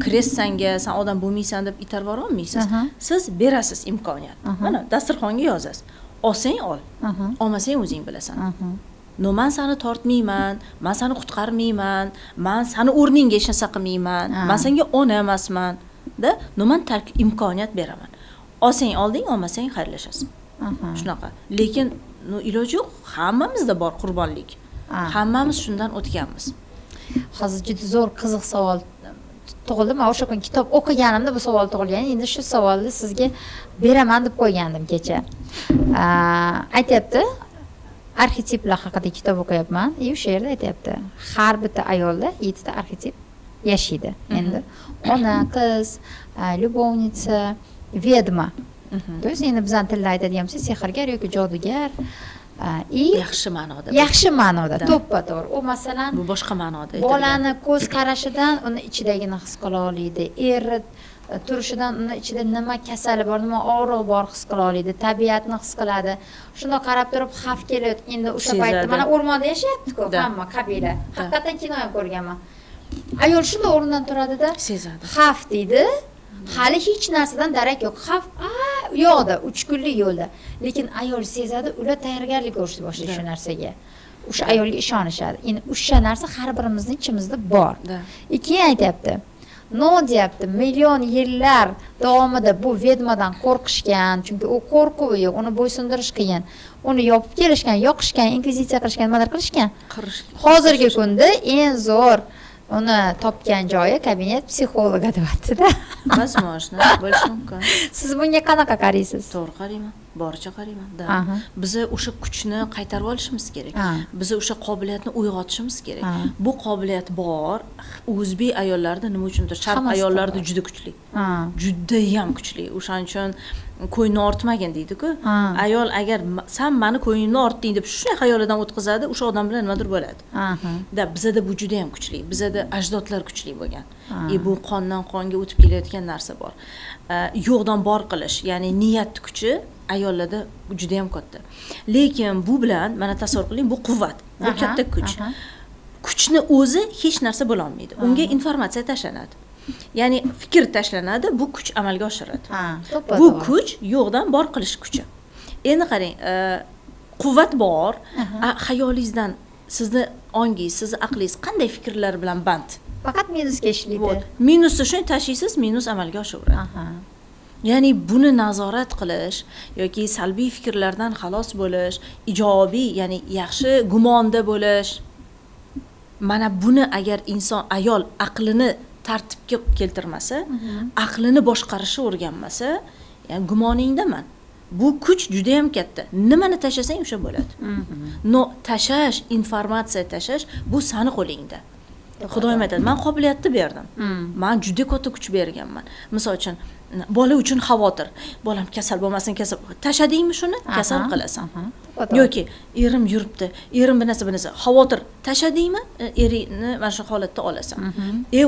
kressanga, san odam bo'lmaysan deb itarib yubora olmaysiz. Siz berasiz imkoniyat. Mana dasturxonga yozasiz. Olsang ol, olmasang o'zing bilasan. No, man seni tortmayman, man seni qutqarmayman, man seni o'rningga hech narsa qilmayman, man senga ona emasman, da? No, man imkoniyat beraman. Olsang olding, olmasang xayrlashasan. Shunaqa. Lekin no, iloji yo'q, hammamizda bor qurbonlik. Hammamiz shundan o'tganmiz. Hozir juda zo'r qiziq savol tug'ildi. Men o'sha kun kitob o'qiganimda bu savol tug'ilgan. Endi shu savolni sizga beraman deb qo'ygandim kecha. Aytyapti, arxetiplar haqida kitob o'qiyapman. O'sha yerda aytyapti, har bitta ayolda 7 ta arxetip yashaydi. Endi ona, qiz, любовница, ведьма. То есть endi bizning tilda aytadigan bo'lsak, sehrgar yoki jodugar. Yaxshi ma'noda. Yaxshi ma'noda, to'ppa-to'g'ri. U masalan, bu boshqa ma'noda. Bolani ko'z qarashidan uni ichidagini his qila oladi. Eri turishidan uni ichida nima kasali bor, nima og'rig'i bor his qila oladi, tabiatni his qiladi. Shundoq qarab turib xavf kelayotgan. Endi o'sha paytda mana o'rmonda yashayapti-ku hamma qabila. Haqiqatan kino ham ko'rganman. Ayol shunday o'rnidan turadida, sezadi. Xavf deydi. Hali hech narsadan darak yo'q. Xavf yo'qda, 3 kunlik yo'lda. Lekin ayol sezadi, ular tayyorgarlik ko'rishni boshlaydi shu narsaga. O'sha ayolga ishonishadi. Endi o'sha narsa har birimizning ichimizda bor. Keyin aytyapti. No deyapti, million yillar davomida bu vedmadan qo'rqishgan, chunki u qo'rquv yo'q, uni bo'ysundirish qiyin. Uni yopib kelishgan, yoqishgan, inkvizitsiya qilishgan, nimalar qilishgan. Hozirgi kunda eng zo'r uni topgan joyi kabinet psixologi deyapti-da. Возможно, bo'lishi mumkin. Siz bunga qanaqa qaraysiz? To'g'ri qarayman, boricha qarayman. Da. Biz o'sha kuchni qaytarib olishimiz kerak. Biz o'sha qobiliyatni uyg'otishimiz kerak. Bu qobiliyat bor. O'zbek ayollarida nima uchundir sharq ayollarida juda kuchli. Juda ham kuchli. O'shaning uchun ko'ngilni ortmagin deydi-ku. Ayol agar san meni ko'nglimni ortding deb shunday xayolidan o'tkazadi, o'sha odam bilan nimadir bo'ladi. Da, bizada bu juda ham kuchli. Bizada ajdodlar kuchli bo'lgan. Bu qondan qonga o'tib kelayotgan narsa bor. Yo'qdan bor qilish, ya'ni niyat kuchi ayollarda juda ham katta. Lekin bu bilan mana tasavvur qiling, bu quvvat, bu katta kuch. Kuchni o'zi hech narsa bo'la olmaydi. Unga informatsiya tashlanadi. Ya'ni fikr tashlanadi, bu kuch amalga oshiradi. Bu kuch yo'qdan bor qilish kuchi. Endi qarang, quvvat bor, xayolingizdan sizni ongingiz, sizni aqlingiz qanday fikrlar bilan band? Faqat minusga ishlaydi. Minusni shunday tashlaysiz, minus amalga oshaveradi. Ya'ni buni nazorat qilish yoki salbiy fikrlardan xalos bo'lish, ijobiy, ya'ni yaxshi gumonda bo'lish. Mana buni agar inson ayol aqlini tartibga keltirmasa, aqlini boshqarishni o'rganmasa, ya'ni gumoningdaman. Bu kuch juda ham katta. Nimani tashlasang o'sha bo'ladi. No, tashash, informatsiya tashash bu sani qo'lingda. Xudoyim aytadi, men qobiliyatni berdim. Men juda katta kuch berganman. Misol uchun, bola uchun xavotir. Bolam kasal bo'lmasin, kasal. Tashadingmi shuni? Kasal qilasan. Yoki erim yuribdi, erim bir narsa, xavotir. Tashadingmi? Eringni mana shu holatda olasan.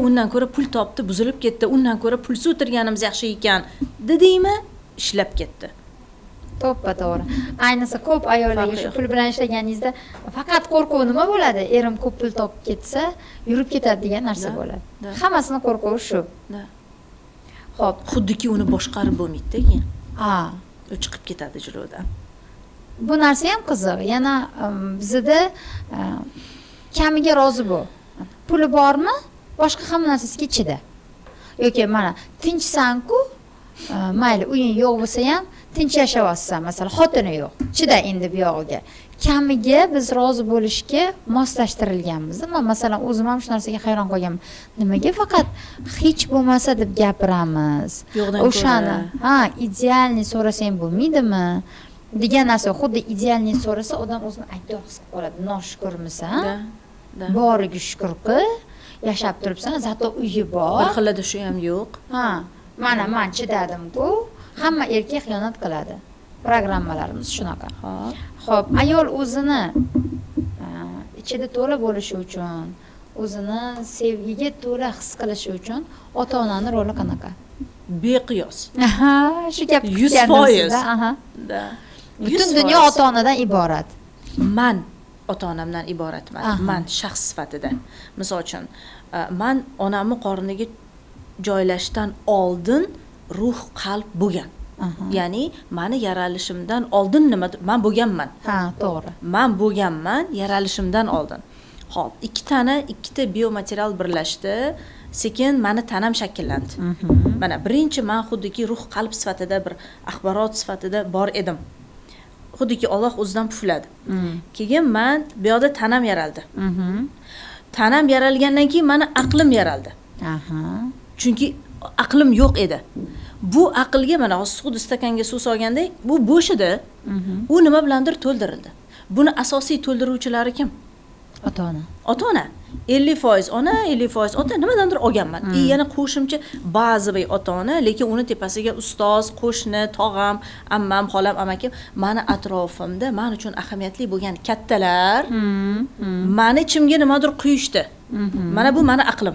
Undan ko'ra pul topdi, buzilib ketdi, undan ko'ra pulsiz o'tirganimiz yaxshi ekan dedingmi? ishlab ketdi. To'ppa to'g'ri. Ayniqsa ko'p ayollarga shu pul bilan ishlaganingizda faqat qo'rquv nima bo'ladi? Erim ko'p pul topib ketsa, yurib ketadi degan narsa bo'ladi. Hammasini qo'rquvi shu. Xo'p, xuddiki uni boshqarib bo'lmaydi-da keyin. Ha. U chiqib ketadi jilovdan. Bu narsa ham qiziq. Yana bizda kamiga rozi bo'l. Puli bormi? Boshqa hamma narsasiga chida. Yoki mana tinchsan-ku, mayli uying yo'q bo'lsa ham tinch yashayapsan, masalan, xotini yo'q. Chida endi bu yog'iga. Kamiga biz rozi bo'lishga moslashtirilganmiz. Men masalan o'zim ham shu narsaga hayron qolganman. Nimaga faqat hech bo'lmasa deb gapiramiz? O'shani, ha, idealni so'rasang bo'lmaydimi? Degan narsa, xuddi idealni so'rasa odam o'zini aybdor his qilib qoladi. Noshukurmisan? Boriga shukur qil, yashab turibsan, zato uyi bor. Bir xilada shu ham yo'q. Ha, mana men chidadim-ku. Hamma erkak xiyonat qiladi. Programmalarimiz shunaqa. Xo'p, ayol o'zini ichida to'la bo'lishi uchun, o'zini sevgiga to'la his qilishi uchun ota-onani roli qanaqa? Beqiyos. Aha, shu gap 100%. Aha. Da. Butun dunyo ota-onadan iborat. Man ota-onamdan iboratman. Man shaxs sifatida. Misol uchun, man onamni qorniga joylashdan oldin ruh, qalb bo'lgan. Ya'ni meni yaralishimdan oldin nima man bo'lganman. Ha, to'g'ri. Man bo'lganman yaralishimdan oldin. Xo'p, ikkita biomaterial birlashdi, sekin meni tanam shakllandi. Mana birinchi man xuddiki ruh, qalb sifatida bir axborot sifatida bor edim. Xuddiki Alloh o'zidan pufladi. Keyin man bu yoqda tanam yaraldi. Tanam yaralgandan keyin meni aqlim yaraldi. Chunki aqlim yo'q edi. Bu aqlga mana hozir xuddi stakanga suv solgandek, bu bo'sh edi. U nima bilandir to'ldirildi. Buni asosiy to'ldiruvchilari kim? Ota-ona. Ota-ona. 50% ona, 50% ota, nimadandir olganman. Yana qo'shimcha ba'zi ota-ona, lekin uni tepasiga ustoz, qo'shni, tog'am, ammam, xolam, amakim, meni atrofimda men uchun ahamiyatli bo'lgan kattalar meni ichimga nimadir quyishdi. Mana bu meni aqlim.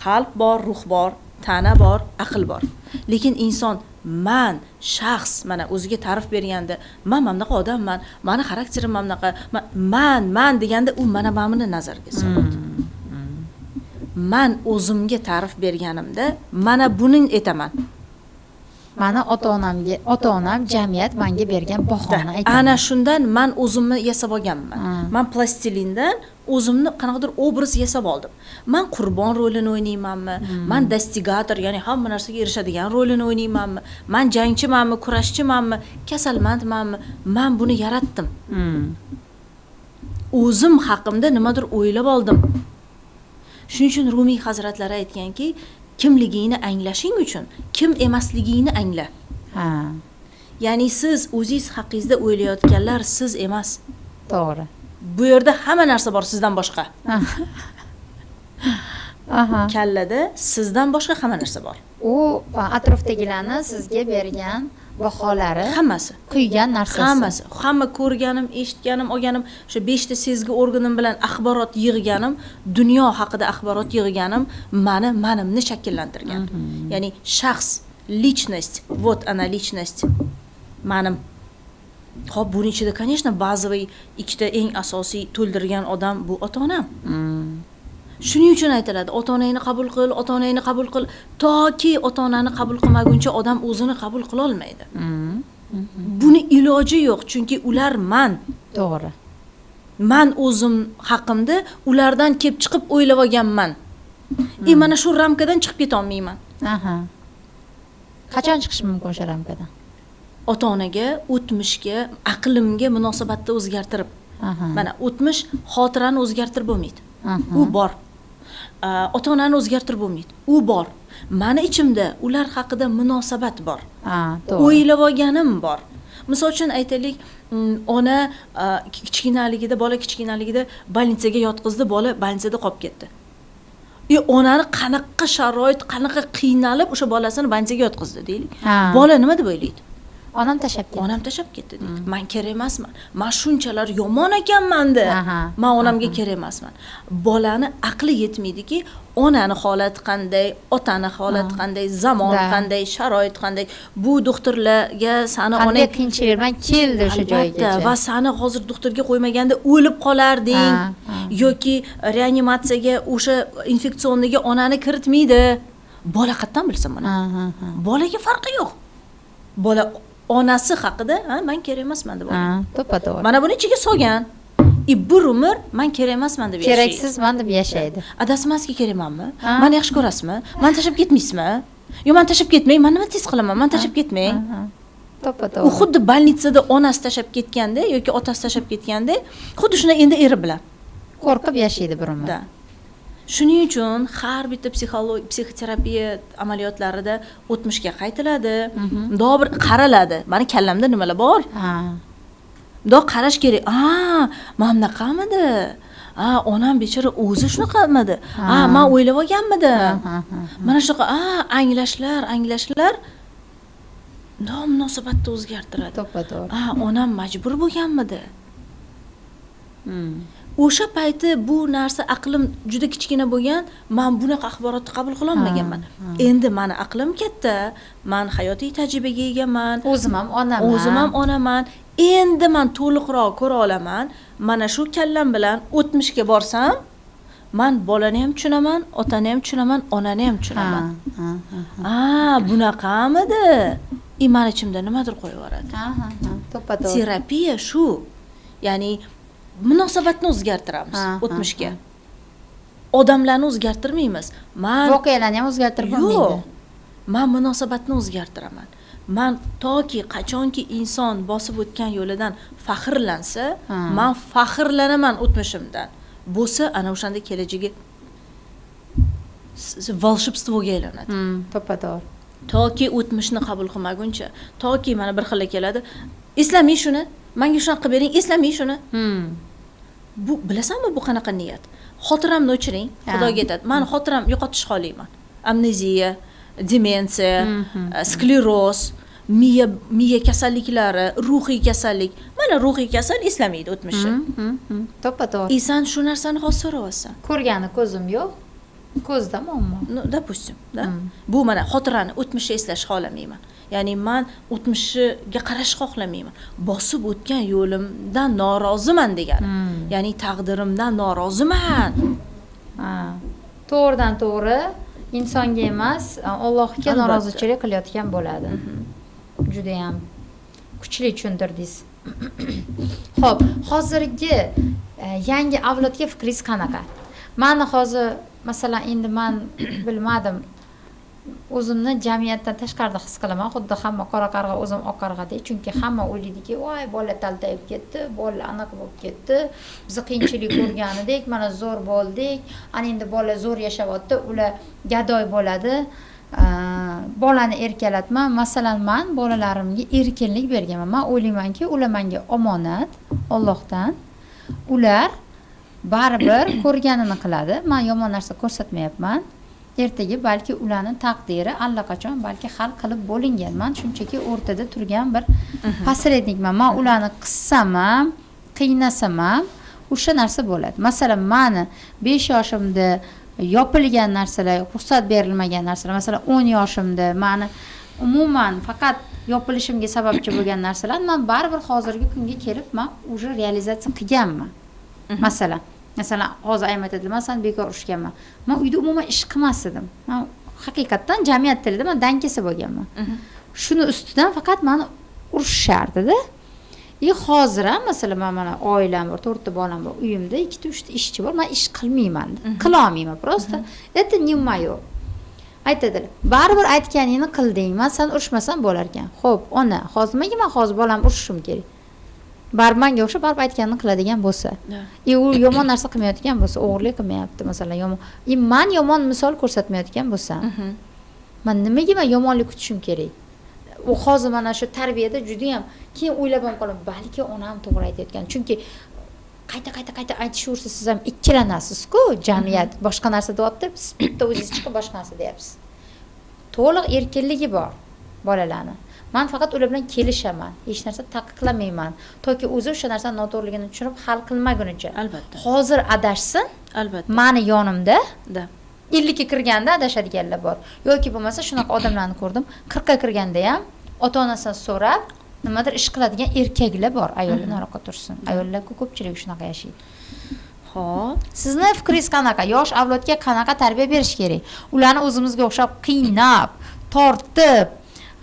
Qalb bor, ruh bor, tana bor, aql bor. Lekin inson man shaxs mana o'ziga ta'rif berganda, man mana bunaqa odamman, mani xarakterim mana bunaqa, man deganda u mana buni nazarga soladi. Man o'zimga ta'rif berganimda mana buning aytaman. Mani ota-onamga, ota-onam jamiyat menga bergan bahoni aytaman. Ana shundan man o'zimni yasab olganman. Man plastilindan o'zimni qanaqadir obraz yasab oldim. Man qurbon rolini o'ynaymanmi? Man dostigator, ya'ni hamma narsaga erishadigan rolini o'ynaymanmi? Man jangchimanmi, kurashchimanmi, kasalmandmanmi? Man buni yaratdim. O'zim haqimda nimadir o'ylab oldim. Shuning uchun Rumiy hazratlari aytganki, kimligingni anglashing uchun kim emasligingni angla. Ha. Ya'ni siz o'zingiz haqingizda o'ylayotganlar siz emas. To'g'ri. Bu yerda hamma narsa bor sizdan boshqa. Aha. Kallada sizdan boshqa hamma narsa bor. U atrofdagilarni sizga bergan baholari, hammasi, quygan narsasi. Hammasi, hamma ko'rganim, eshitganim, olganim, o'sha 5 ta sezgi organim bilan axborot yig'ganim, dunyo haqida axborot yig'ganim mani manimni shakllantirgan. Ya'ni shaxs, личность, вот она личность. Manim. Xo'p, buning ichida, конечно, bazaviy ikkita eng asosiy to'ldirgan odam bu ota-onam. Shuning uchun aytiladi, ota-onangni qabul qil, ota-onangni qabul qil, toki ota-onani qabul qilmaguncha odam o'zini qabul qila olmaydi. Buni iloji yo'q, chunki ular man. To'g'ri. Man o'zim haqimda ulardan kelib chiqib o'ylab olganman. Mana shu ramkadan chiqib keta olmayman. Aha. Qachon chiqish mumkin o'sha ramkadan? Ota-onaga, o'tmishga, aqlimga munosabatni o'zgartirib. Mana o'tmish xotirani o'zgartirib bo'lmaydi. U bor. Ota-onani o'zgartirib bo'lmaydi. U bor. Mani ichimda ular haqida munosabat bor. To'g'ri. O'ylab olganim bor. Misol uchun aytaylik, ona kichkinaligida, bola kichkinaligida больницаga yotqizdi, bola больницада qolib ketdi. Onani qanaqa sharoit, qanaqa qiynalib o'sha bolasini больницаga yotqizdi deylik. Bola nima deb o'ylaydi? Onam tashlab ketdi. Onam tashlab ketdi deydi. Man kerak emasman. Man shunchalar yomon ekanman-da. Man onamga kerak emasman. Bolani aqli yetmaydiki, onani holati qanday, otani holati qanday, zamon qanday, sharoit qanday. Bu doktorlarga sani onang qanday qiyinchilik bilan keldi o'sha joygacha. Va sani hozir doktorga qo'ymaganda o'lib qolarding yoki reanimatsiyaga o'sha infeksioniga onani kiritmaydi. Bola qayerdan bilsin buni? Bolaga farqi yo'q. Bola onasi haqida, ha, man kerak emasman deb o'ylaydi. To'ppa-to'g'ri. Mana buni ichiga solgan. Bir umr man kerak emasman deb yashaydi. Keraksizman deb yashaydi. Adasi man sizga kerakmanmi? Meni yaxshi ko'rasizmi? Meni tashlab ketmaysizmi? Yo, man tashlab ketmang, man nima tez qilaman? Man tashlab ketmang. To'ppa-to'g'ri. U xuddi больницада onasi tashlab ketganda yoki otasi tashlab ketganda, xuddi shuni endi eri bilan qo'rqib yashaydi bir umr. Da. Shuning uchun har bitta psixoterapiya amaliyotlarida o'tmishga qaytiladi, mundoq bir qaraladi. Mani kallamda nimalar bor? Mundoq qarash kerak. Mana bunaqamidi? Onam bechora o'zi shunaqamidi? Man o'ylab olganmidim? Mana shunaqa anglashlar mundoq munosabatni o'zgartiradi. To'ppa-to'g'ri. Onam majbur bo'lganmidi? O'sha payti bu narsa aqlim juda kichkina bo'lgan, men bunaqa axborotni qabul qila olmaganman. Endi meni aqlim katta, men hayotiy tajribaga egaman. O'zim ham onaman. O'zim ham onaman. Endi men to'liqroq ko'ra olaman. Mana shu kallam bilan o'tmishga borsam, men bolani ham tushunaman, otani ham tushunaman, onani ham tushunaman. Bunaqamidi? Mani ichimda nimadir qo'yib yuboradi. To'ppa-to'g'ri. Terapiya shu. Ya'ni munosabatni o'zgartiramiz o'tmishga. Odamlarni o'zgartirmaymiz. Man voqealarni ham o'zgartirib bo'lmaydi. Yo'q. Man munosabatni o'zgartiraman. Man toki qachonki inson bosib o'tgan yo'lidan faxrlansa, man faxrlanaman o'tmishimdan. Bo'lsa, ana o'shanda kelajagi волшебствоga aylanadi. To'ppa-to'g'ri. Toki o'tmishni qabul qilmaguncha, toki mana bir xil keladi, eslamay shuni, menga shunaqa qilib bering, eslamay shuni. Bu bilasanmi, bu qanaqa niyat? Xotiramni o'chiring, Xudoga aytadi. Men xotiram yo'qotish xohlayman. Amneziya, demensiya, skleroz, miya kasalliklari, ruhiy kasallik. Mana ruhiy kasal eslamaydi o'tmishni. To'ppa-to'g'ri. San shu narsani hozir so'rayapsan. Ko'rgani ko'zim yo'q. Ko'zda muammo. Ну, допустим, да? Bu mana xotirani, o'tmishni eslash xohlamayman. Ya'ni men o'tmishiga qarash xohlamayman. Bosib o'tgan yo'limdan noroziman degani. Ya'ni taqdirimdan noroziman. To'g'ridan to'g'ri insonga emas, Allohga norozichilik qilayotgan bo'ladi. Juda ham kuchli tushuntirdingiz. Xo'p, hozirgi yangi avlodga fikringiz qanaqa? Mani hozir masalan endi men bilmadim, o'zimni jamiyatdan tashqarida his qilaman, xuddi hamma qora qarg'a, o'zim oq qarg'adek, chunki hamma o'ylaydiki, voy bola taltayib ketdi, bola anaqa bo'lib ketdi, biz qiyinchilik ko'rganidek, mana zo'r bo'ldik, ana endi bola zo'r yashayapti, ular gadoy bo'ladi. Bolani erkalatma. Masalan, men bolalarimga erkinlik berganman. Men o'ylaymanki, ular menga omonat Allohdan. Ular baribir ko'rganini qiladi. Men yomon narsa ko'rsatmayapman. Ertaga balki ularning taqdiri allaqachon balki hal qilib bo'lingan. Men shunchaki o'rtada turgan bir посредникman. Men ularni qissam ham, qiynasam ham o'sha narsa bo'ladi. Masalan, meni 5 yoshimda yopilgan narsalar, ruxsat berilmagan narsalar, masalan 10 yoshimda meni umuman faqat yopilishimga sababchi bo'lgan narsalar, men baribir hozirgi kunga kelib men уже realizatsiya qilganman. Masalan, hozir ayam aytadilar, man seni bekor urishganman. Men uyda umuman ish qilmas edim. Men haqiqatdan jamiyat tilida men dangasa bo'lganman. Shuni ustidan faqat meni urishardi-da. Hozir ham masalan men mana oilam bor, 4 ta bolam bor, uyimda 2 ta 3 ta ishchi bor, men ish qilmayman, qila olmayman просто. Это не моё. Aytadilar, baribir aytganingni qilding, men sen urishmasam bo'lar ekan. Xo'p, ona, hozir nimaga men hozir bolam urishishim kerak? Baribir menga o'xshab baribir aytganini qiladigan bo'lsa, u yomon narsa qilmayotgan bo'lsa, o'g'irlik qilmayapti masalan, yomon. Men yomon misol ko'rsatmayotgan bo'lsam, men nimaga men yomonlik kutishim kerak? U hozir mana shu tarbiyada juda ham keyin o'ylab ham qolaman, balki onam to'g'ri aytayotgan. Chunki qayta aytishaversa siz ham ikkilanasiz-ku, jamiyat boshqa narsa deyapti, siz bitta o'zingiz chiqib boshqa narsa deyapsiz. To'liq erkinligi bor bolalarni. Man faqat ular bilan kelishaman, hech narsa taqiqlamayman, toki o'zi o'sha narsani noto'g'riligini tushunib hal qilmagunicha. Albatta. Hozir adashsin, albatta, mani yonimda da 50 ga kirganda adashadiganlar bor, yoki bo'lmasa shunaqa odamlarni ko'rdim, 40 ga kirganda ham ota onasidan so'rab nimadir ish qiladigan erkaklar bor. Ayollar nariroqqa tursin, ayollar ko'pchiligi shunaqa yashaydi. Ho'p. Sizni fikringiz qanaqa? Yosh avlodga qanaqa tarbiya berish kerak? Ularni o'zimizga o'xshab qiynab, tortib,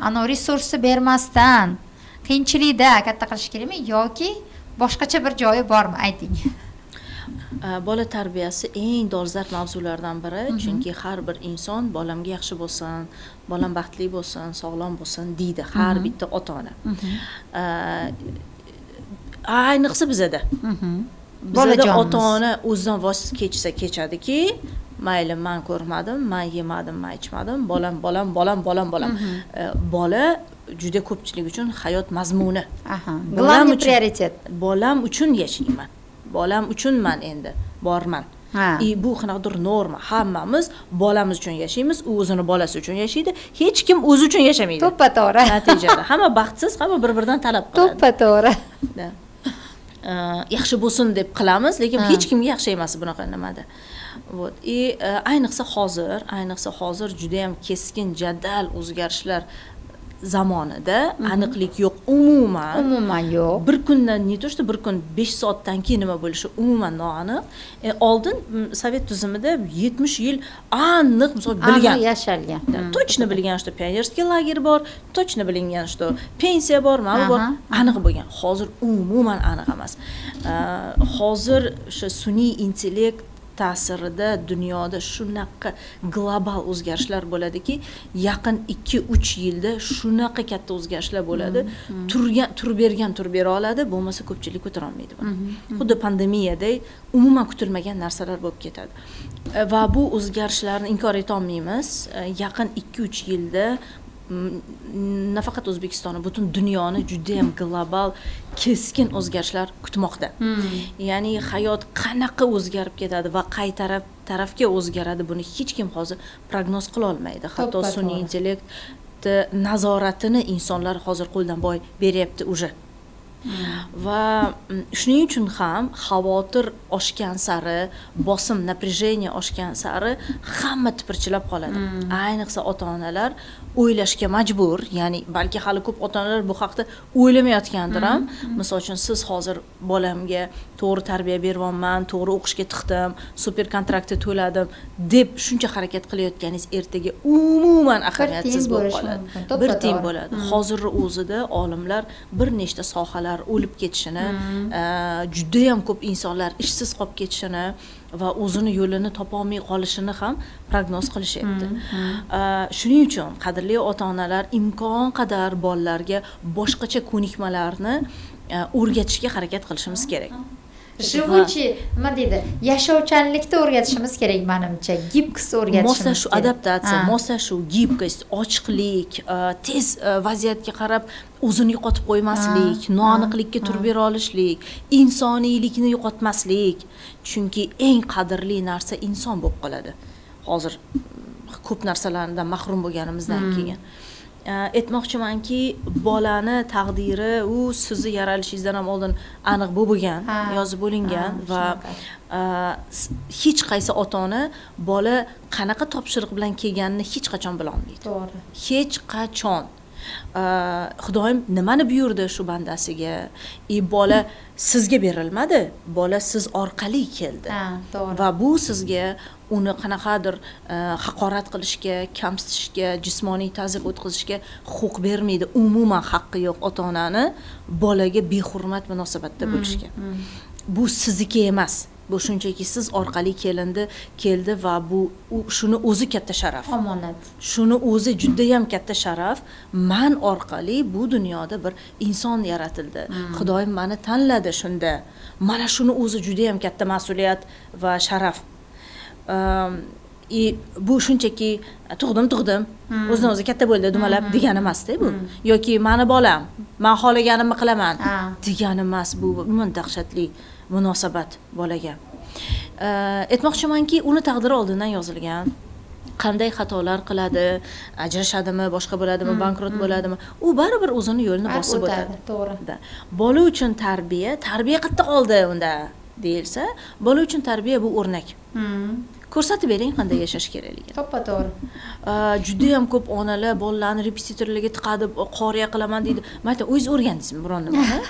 anavi resursni bermasdan, qiyinchilikda katta qilish kerakmi yoki boshqacha bir joyi bormi, ayting. Bola tarbiyasi eng dolzarb mavzulardan biri, chunki har bir inson bolamga yaxshi bo'lsin, bolam baxtli bo'lsin, sog'lom bo'lsin deydi har bitta ota ona ayniqsa bizada Bolajonmiz. Ota ona o'zidan voz kechsa kechadiki, mayli, man ko'rmadim, man yemadim, man ichmadim, bolam, bolam, bolam, bolam, bolam. Bola juda ko'pchilik uchun hayot mazmuni. Bolam Главный uchun. приоритет. Bolam uchun yashayman, bolam uchun man endi borman. И bu qanaqadir norma, hammamiz bolamiz uchun yashaymiz, u o'zini bolasi uchun yashaydi, hech kim o'zi uchun yashamaydi. To'ppa to'g'ri. Natijada hamma baxtsiz, hamma bir biridan talab qiladi. To'ppa to'g'ri. Да. Yaxshi bo'lsin deb qilamiz, lekin hech kimga yaxshi emas bunaqa nimada. Вот, и ayniqsa hozir judayam keskin, jadal o'zgarishlar zamonida aniqlik yo'q umuman. Umuman yo'q. Bir kundan, не то что bir kun, 5 soatdan keyin nima bo'lishi umuman noaniq. Oldin sovet tuzumida 70 yil aniq, misol, bilgan. Aniq yashalgan. Да, точно bilgan, что пионерский лагерь bor, точно bilingan, что pensiya bor, mana bu bor, aniq bo'lgan. Hozir umuman aniq emas. Hozir o'sha sun'iy intellekt ta'sirida dunyoda shunaqa global o'zgarishlar bo'ladiki, yaqin 2-3 yilda shunaqa katta o'zgarishlar bo'ladi, turgan turib bergan turib bera oladi, bo'lmasa ko'pchilik ko'tara olmaydi buni. Xuddi pandemiyaday umuman kutilmagan narsalar bo'lib ketadi. Va bu o'zgarishlarni inkor etolmaymiz. Yaqin 2-3 yilda nafaqat O'zbekistonni, butun dunyoni judayam global, keskin o'zgarishlar kutmoqda. Ya'ni hayot qanaqa o'zgarib ketadi va qay tarafga o'zgaradi, buni hech kim hozir prognoz qila olmaydi. Hatto To'ppa sun'iy to'g'ri. intellekt nazoratini insonlar hozir qo'ldan boy beryapti уже. Va shuning uchun ham xavotir oshgan sari, bosim, напряжение oshgan sari hamma tipirchilab qoladi. Ayniqsa ota onalar o'ylashga majbur. Ya'ni balki hali ko'p ota onalar bu haqda o'ylamayotgandir ham. Misol uchun, siz hozir bolamga to'g'ri tarbiya beryapman, to'g'ri o'qishga tiqdim, super kontraktni to'ladim deb shuncha harakat qilayotganingiz ertaga umuman ahamiyatsiz tiyin bo'lib bo'lishi qoladi. mumkin. To'ppa Bir tiyin to'g'ri. bo'ladi. Hozirni o'zida olimlar bir nechta sohalar o'lib ketishini, judayam ko'p insonlar ishsiz qolib ketishini va o'zini yo'lini topolmay qolishini ham prognoz qilishyapti. Shuning uchun, qadrli ota onalar, imkon qadar bolalarga boshqacha ko'nikmalarni o'rgatishga harakat qilishimiz kerak. Живучий, nima deydi, yashovchanlikni o'rgatishimiz kerak manimcha, гибкость o'rgatishimiz Moslashuv, kerak. adaptatsiya, moslashuv, гибкость, ochiqlik, tez vaziyatga qarab o'zini yo'qotib qo'ymaslik, noaniqlikka turib bera olishlik, insoniylikni yo'qotmaslik, chunki eng qadrli narsa inson bo'lib qoladi hozir ko'p narsalardan mahrum bo'lganimizdan keyin. Aytmoqchimanki, bolani taqdiri u sizni yaralishingizdan ham oldin aniq bo'lib bo'lgan, yozib bo'lingan va shunaqa. Hech qaysi ota ona bola qanaqa topshiriq bilan kelganini hech qachon bilolmaydi. Hech qachon. Xudoyim nimani buyurdi shu bandasiga, и bola sizga berilmadi, bola siz orqali keldi. Ha, to'g'ri. Va bu sizga uni qanaqadir haqorat qilishga, kamsitishga, jismoniy tazyiq o'tkazishga huquq bermaydi. Umuman haqqi yo'q ota onani bolaga behurmat munosabatda bo'lishga. Bu sizniki emas, bu shunchaki siz orqali kelindi, keldi va bu shuni o'zi katta sharaf. Omonat. Shuni o'zi judayam katta sharaf. Man orqali bu dunyoda bir inson yaratildi, Xudoyim mani tanladi shunda. Mana shuni o'zi judayam katta mas'uliyat va sharaf. И bu shunchaki tug'dim, tug'dim, o'zidan o'zi katta bo'ldi dumalab degani emasda bu, yoki mani bolam, man xohlaganimni qilaman degani emas. Bu umuman dahshatli munosabat bolaga. Aytmoqchimanki, uni taqdiri oldindan yozilgan. Qanday xatolar qiladi, ajrashadimi, boshqa bo'ladimi, bankrot bo'ladimi, u baribir o'zini yo'lini bosib o'tadi. To'g'ri. Bola uchun tarbiya, tarbiya qayerda qoldi unda deyilsa, bola uchun tarbiya bu o'rnak. Ko'rsatib bering qanday yashash kerakligini. To'ppa-to'g'ri. Juda ham ko'p onalar bolalarni repetitorlarga tiqadi, qoriya qilaman deydi. Men aytaman, o'zingiz o'rgandingizmi biron nimani?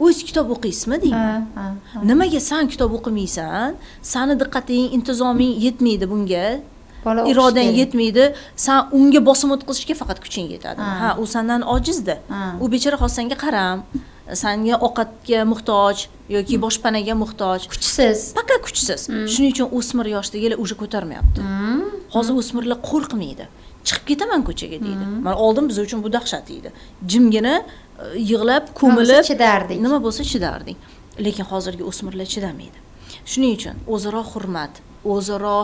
O'z kitob o'qiysizmi deyman. Nimaga san kitob o'qimaysan? Sani diqqating, intizoming yetmaydi bunga. Irodang yetmaydi. San unga bosim o'tkazishga faqat kuching yetadi. Ha, u sandan ojizda. U bechora hozir senga qaram, sanga ovqatga muhtoj yoki boshpanaga muhtoj. Kuchsiz. Faqat kuchsiz. Shuning uchun o'smir yoshdagilar уже ko'tarmayapti. Hozir o'smirlar qo'rqmaydi. Chiqib ketaman ko'chaga deydi. Mana oldin biz uchun bu dahshat edi. Jimgina yig'lab, ko'milib chidardik. Nima bo'lsa chidardik. Lekin hozirgi o'smirlar chidamaydi. Shuning uchun o'zaro hurmat, o'zaro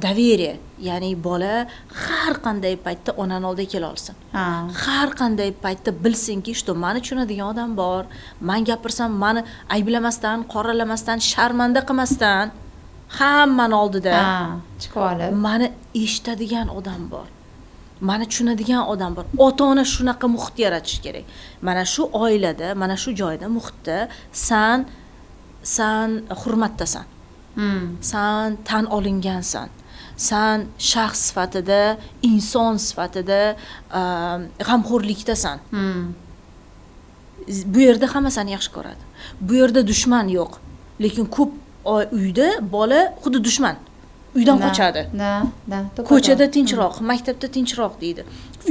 доверие, ya'ni bola har qanday paytda onani oldiga kela olsin. Har qanday paytda bilsinki, что meni tushunadigan odam bor. Men gapirsam meni ayblamasdan, qoralamasdan, sharmanda qilmasdan hammani oldida chiqib olib meni eshitadigan odam bor. Meni tushunadigan odam bor. Ota-ona shunaqa muhit yaratish kerak. Mana shu oilada, mana shu joyda, muhitda san hurmatdasan. San tan olingansan. San shaxs sifatida, inson sifatida g'amxo'rlikdasan. Bu yerda hamma seni yaxshi ko'radi. Bu yerda dushman yo'q. Lekin ko'p uyda bola xuddi dushman. Uydan qochadi. Ko'chada tinchroq, maktabda tinchroq deydi.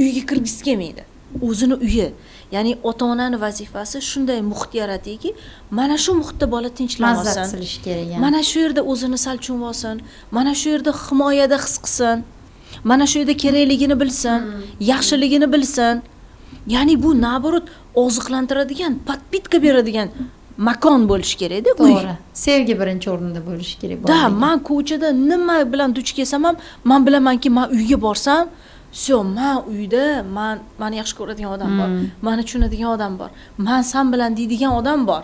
Uyga kirgisi kelmaydi. O'zini uyi. Ya'ni ota-onani vazifasi shunday muhit yaratiki, mana shu muhitda bola tinchlansin. Mazza qilish kerak. Mana shu yerda o'zini sal tushunib olsin, mana shu yerda himoyada his qilsin, mana shu yerda kerakligini bilsin, yaxshiligini bilsin. Ya'ni bu naborot oziqlantiradigan, podpitka beradigan makon bo'lishi kerak-da, uy. To'g'ri. Sevgi birinchi o'rinda bo'lishi kerak. Da, men ko'chada nima bilan duch kelsam ham, men bilamanki, men uyga borsam, всё, men uyda, meni yaxshi ko'radigan odam bor, meni tushunadigan odam bor, men san bilan deydigan odam bor.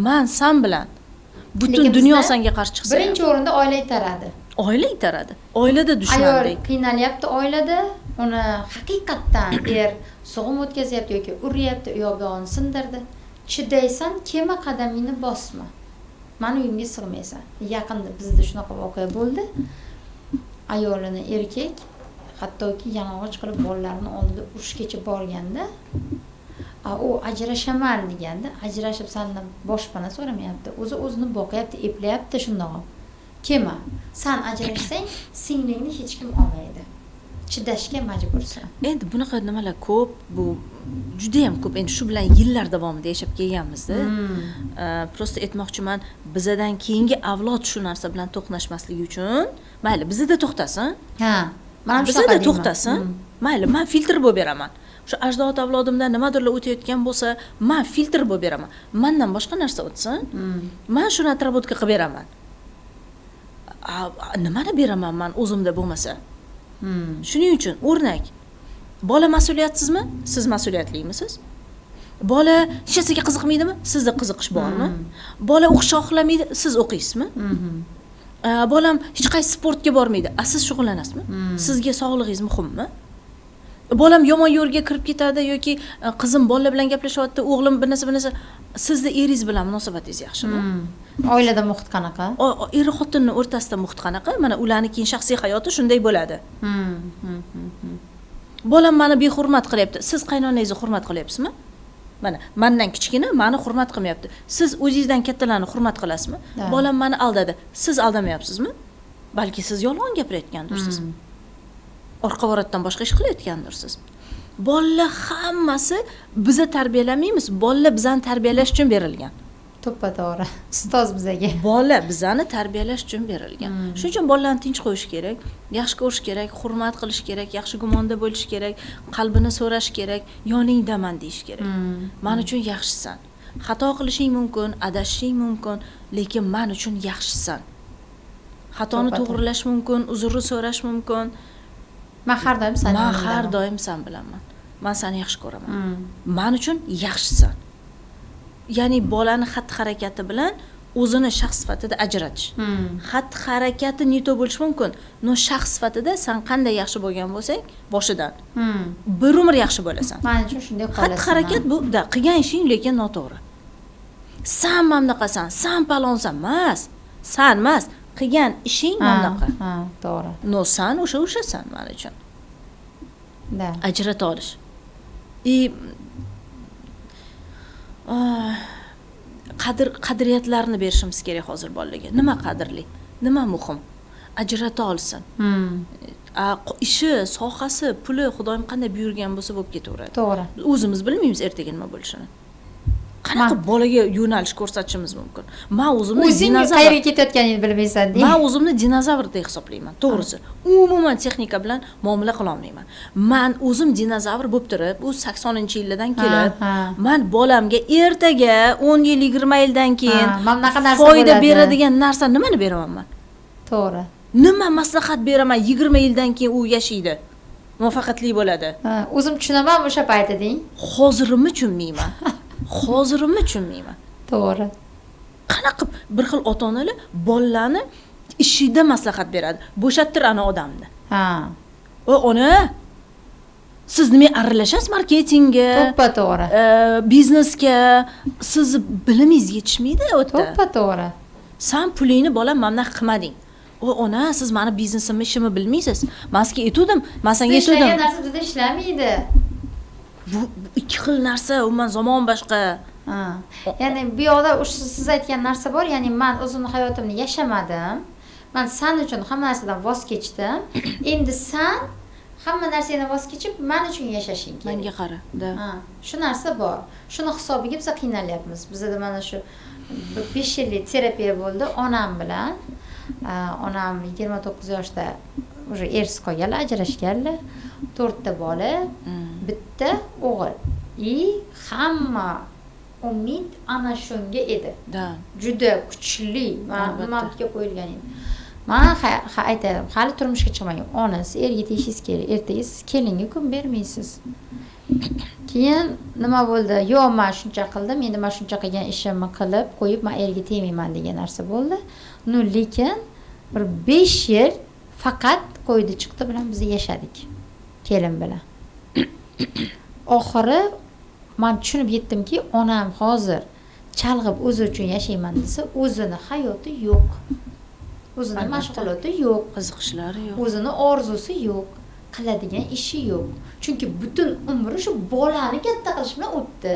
Men san bilan. Butun dunyo senga qarshi chiqsa. Birinchi o'rinda oila itaradi. Oila itaradi. Oilada dushmandek. Ayol qiynalyapti oilada, uni haqiqatdan er sug'um o'tkazyapti yoki uryapti, u yo'g'ini sindirdi. Chidaysan, kema qadamingni bosma. Meni uyimga sig'maysan. Yaqinda bizda shunaqa voqea bo'ldi. Ayolini erkak hattoki yalang'och qilib bolalarini oldida urushgacha borganda, u ajrashaman deganda, ajrashib sandan boshpana so'ramayapti. O'zi o'zini boqyapti, eplayapti shundoq. Kema, san ajrashsang, singlingni hech kim olmaydi. Chidashga majbursan. Endi bunaqa nimalar ko'p, bu juda ham ko'p. Endi shu bilan yillar davomida yashab kelganmiz-da. Prosta aytmoqchiman, bizadan keyingi avlod shu narsa bilan to'qnashmasligi uchun, mayli, bizda to'xtasin. Ha, mana shu bizda to'xtasin. Mayli, men filtr bo'lib beraman. Shu ajdod avlodimdan nimadirlar o'tayotgan bo'lsa, men filtr bo'lib beraman. Mendan boshqa narsa o'tsin, men shuni отработка qilib beraman. Nimani beraman men o'zimda bo'lmasa? Shuning uchun o'rnak. Bola mas'uliyatsizmi? Siz mas'uliyatlimisiz? Bola hech narsaga qiziqmaydimi? Sizda qiziqish bormi? Bola o'qish xohlamaydi, siz o'qiysizmi? Bolam hech qaysi sportga bormaydi, a siz shug'ullanasizmi? Sizga sog'lig'ingiz muhimmi? Bolam yomon yo'lga kirib ketadi yoki qizim bolalar bilan gaplashyapti, o'g'lim bir narsa, sizni eringiz bilan munosabatingiz yaxshimi? Oilada muhit qanaqa? Er xotinning o'rtasida muhit qanaqa? Mana ularning keyin shaxsiy hayoti shunday bo'ladi. Bolam meni behurmat qilyapti. Siz qaynonangizni hurmat qilyapsizmi? Mana mendan kichkina meni hurmat qilmayapti. Siz o'zingizdan kattalarni hurmat qilasizmi? Bolam meni aldadi. Siz aldamayapsizmi? Balki siz yolg'on gapirayotgandirsiz. Orqa vorotdan boshqa ish qilayotgandirsiz. Bolalar hammasi biza tarbiyalamaymiz, bolalar bizani tarbiyalash uchun berilgan. To'ppa-to'g'ri. Ustoz bizaga. Bola bizani tarbiyalash uchun berilgan. Shuning uchun bolalarni tinch qo'yish kerak, yaxshi ko'rish kerak, hurmat qilish kerak, yaxshi gumonda bo'lish kerak, qalbini so'rash kerak, yoningdaman deyish kerak. Men uchun yaxshisan. Xato qilishing mumkin, adashishing mumkin, lekin men uchun yaxshisan. Xatoni to'g'rilash mumkin, uzrni so'rash mumkin. Men har doim seni. Men har doim sen bilanman. Men seni yaxshi ko'raman. Men uchun yaxshisan. Ya'ni bolani xatti-harakati bilan O'zini shaxs sifatida ajratish. Xatti harakati не то bo'lishi mumkin, но shaxs sifatida san qanday yaxshi bo'lgan bo'lsang boshidan, bir umr yaxshi bo'lasan. Man uchun shunday qolasan. Xatti harakat bu да, qilgan ishing lekin noto'g'ri. San mana bunaqasan, san palonsan emas, san emas, qilgan ishing mana bunaqa. Ha, to'g'ri. Но san o'sha o'shasan man uchun. Да. Ajrata olish. И qadriyatlarni berishimiz kerak hozir bolalarga. Nima qadrli, nima muhim, ajrata olsin. Ishi, sohasi, puli Xudoyim qanday buyurgan bo'lsa bo'lib ketaveradi. To'g'ri. O'zimiz bilmaymiz ertaga nima bo'lishini. Qanaqa bolaga yo'nalish ko'rsatishimiz mumkin? Man o'zimni o'zing dinozavr qayerga ketayotganingni bilmaysan deng. Man o'zimni dinozavrdek hisoblayman, to'g'risi. Umuman texnika bilan muomala qilolmayman. Man o'zim dinozavr bo'lib turib, u 80-yillardan kelib, man bolamga ertaga 10 yil, 20 yildan keyin mana bunaqa narsa foyda bo'ladi. Beradigan narsa nimani beraman man? To'g'ri. Nima maslahat beraman, 20 yildan keyin u yashaydi, muvaffaqiyatli bo'ladi? Ha, o'zim tushunaman o'sha payti deng. Hozirimni tushunmayman. Hozirimni tushunmayman. To'g'ri. Qanaqa qilib bir xil ota onalar bolalarni ishida maslahat beradi, bo'shattir ana odamni. O ona, siz nimaga aralashasiz marketingga, To'ppa to'g'ri. Biznesga? Sizni bilimingiz yetishmaydi u yerda. To'ppa to'g'ri. San pulingni, bolam, mana bunaqa qilmading. O ona, siz mani biznesimni, ishimni bilmaysiz, man sizga aytuvdim, man senga Siz ishlagan aytuvdim. Narsa bizda ishlamaydi. Bu ikki xil narsa, umuman zamon boshqa. Ha. Ya'ni bu yoqda o'sha siz aytgan narsa bor, ya'ni man o'zimni hayotimni yashamadim. Man san uchun hamma narsadan voz kechdim. Endi san hamma narsadan voz kechib, man uchun yashashing kerak. Manga qara да. Ha, shu narsa bor. Shuni hisobiga biz qiynalyapmiz. Bizada mana shu 5 yillik terapiya bo'ldi onam bilan. Onam 29 yoshda уже ersiz qolganlar, ajrashganlar. To'rtta bola, bitta o'g'il. И hamma umid ana shunga edi. Juda kuchli, Albatta. nima qo'yilgan edi. Man aytadim, hali turmushga chiqmagan. Ona, siz erga tegishingiz kerak. Ertaga siz kelinga kun bermaysiz. Keyin nima bo'ldi? Yo'q, man shuncha qildim, endi man shuncha qilgan ishimni qilib qo'yib, man erga tegmayman degan narsa bo'ldi. Ну, lekin bir 5 yil faqat qo'ydi chiqdi bilan biz yashadik. Kelin bilan. Oxiri man tushunib yetdimki, onam hozir chalg'ib o'zi uchun yashayman desa, o'zini hayoti yo'q. O'zini Albatta. Mashg'uloti yo'q. Qiziqishlari yo'q. O'zini orzusi yo'q, qiladigan ishi yo'q. Chunki butun umri shu bolani katta qilish bilan o'tdi.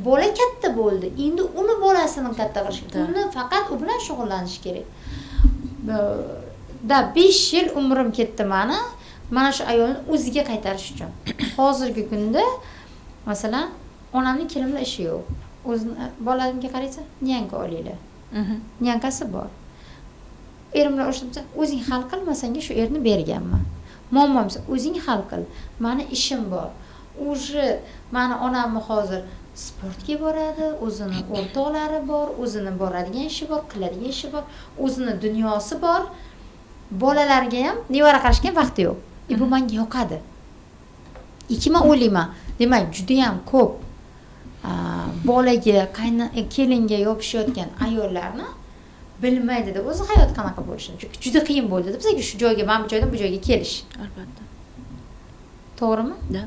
Bola katta bo'ldi, endi uni bolasini katta qilish, uni faqat u bilan shug'ullanish kerak. Да, 5 yil umrim ketdi mani mana shu ayolni o'ziga qaytarish uchun. Hozirgi kunda, masalan, onamni kelin bilan ishi yo'q. O'zini bolalarga qaraysa, нянька olinglar. Нянька si bor. Erim bilan urushib, o'zing hal qil, man senga shu erni berganman, muammom bo'lsa o'zing hal qil, mani ishim bor уже. Mani onamni hozir sportga boradi, o'zini o'rtoqlari bor, o'zini boradigan ishi bor, qiladigan ishi bor, o'zini dunyosi bor. Bolalarga ham, nevara qarashga ham vaqti yo'q. И bu manga yoqadi. Ikki, man o'ylayman, demak, judayam ko'p bolaga, qayna kelinga yopishayotgan ayollarni bilmaydida o'zi hayot qanaqa bo'lishini, chunki juda qiyin bo'ldida bizga shu joyga, mana bu joydan bu joyga kelish. Albatta. To'g'rimi? Да.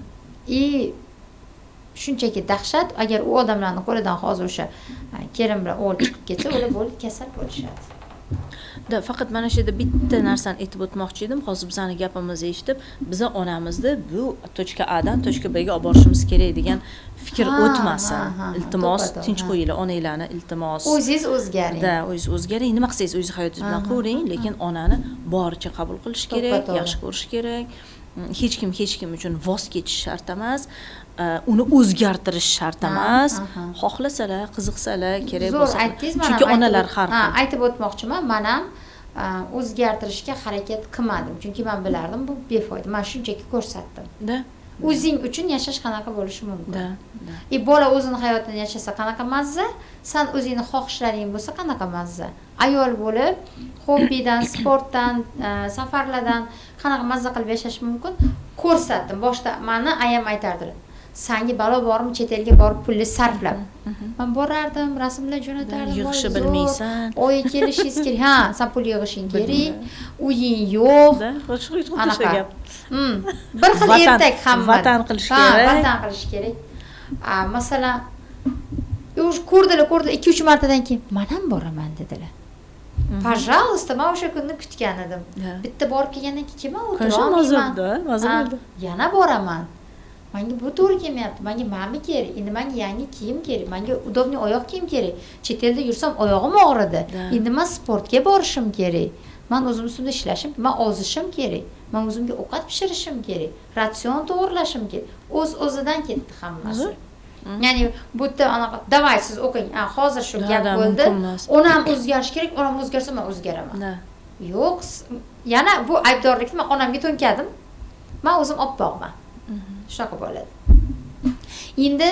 И shunchaki dahshat, agar u odamlarni qo'lidan hozir o'sha kelin bilan o'g'il chiqib ketsa, ular bo'ldi, kasal bo'lishadi. Да, faqat mana shu yerda bitta narsani aytib o'tmoqchi edim. Hozir bizani gapimizni eshitib, biza onamizni bu точка A dan точка B ga olib borishimiz kerak degan fikr o'tmasin. Iltimos, to'ppa to'g'ri, tinch qo'yinglar onanglarni, iltimos. O'zingiz o'zgaring. Да, o'zingiz o'zgaring, nima qilsangiz o'zingiz hayotingiz bilan qilavering, lekin onani boricha qabul qilish kerak, yaxshi ko'rish kerak. Hech kim hech kim uchun voz kechish shart emas, uni o'zgartirish shart emas. Xohlasalar, qiziqsalar, kerak Zo'r bo'lsa. aytdingiz, man Chunki ham onalar har xil. Aytib o'tmoqchiman, man ham o'zgartirishga harakat qilmadim, chunki man bilardim, bu befoyda. Man shunchaki ko'rsatdim. O'zing uchun yashash qanaqa bo'lishi mumkin. да да И bola o'zini hayotini yashasa qanaqa mazza, san o'zingni xohishlaring bo'lsa qanaqa mazza, ayol bo'lib hobbidan, sportdan, safarlardan qanaqa mazza qilib yashash mumkin, ko'rsatdim. Boshida mani ayam aytardilar. Sanga balo bormi chet elga borib pulni sarflab? Man borardim, rasmlar jo'natardim. Yig'ishni "Voy, zo'r, bilmaysan. Oyi, kelishingiz kerak, ha, san pul yig'ishing kerak, uying yo'q." Да, xuddi shu Anaqa. gap. Bir xil ertak hamma. Vatan qilish Ha, kerak. Vatan qilish kerak. A, masalan, уже ko'rdilar, ko'rdilar, 2-3 martadan keyin "Man ham boraman", dedilar. Пожалуйста, man o'sha kunni kutgan edim. Bitta borib kelgandan keyin man o'tira Конечно, maza olmayman. да, maza Ha, bo'ldi. Yana boraman, manga bu to'g'ri kelmayapti, manga mana kerak, endi manga yangi kiyim kerak, manga удобный oyoq kiyim kerak, chet elda yursam oyog'im og'ridi, endi man sportga borishim kerak, man o'zim ustimda ishlashim, man ozishim kerak, man o'zimga ovqat pishirishim kerak, ratsion to'g'irlashim kerak. O'z o'zidan ketdi hammasi. Zo'r. Ya'ni bu yerda anaqa, "Давай, siz o'qing, a, hozir shu gap Да, bo'ldi, mumkin emas. Onam o'zgarishi kerak, onam o'zgarsa, man o'zgaraman." Yo'q, yana bu aybdorlikni man onamga to'nkadim, man o'zim oppoqman, shunaqa bo'ladi endi.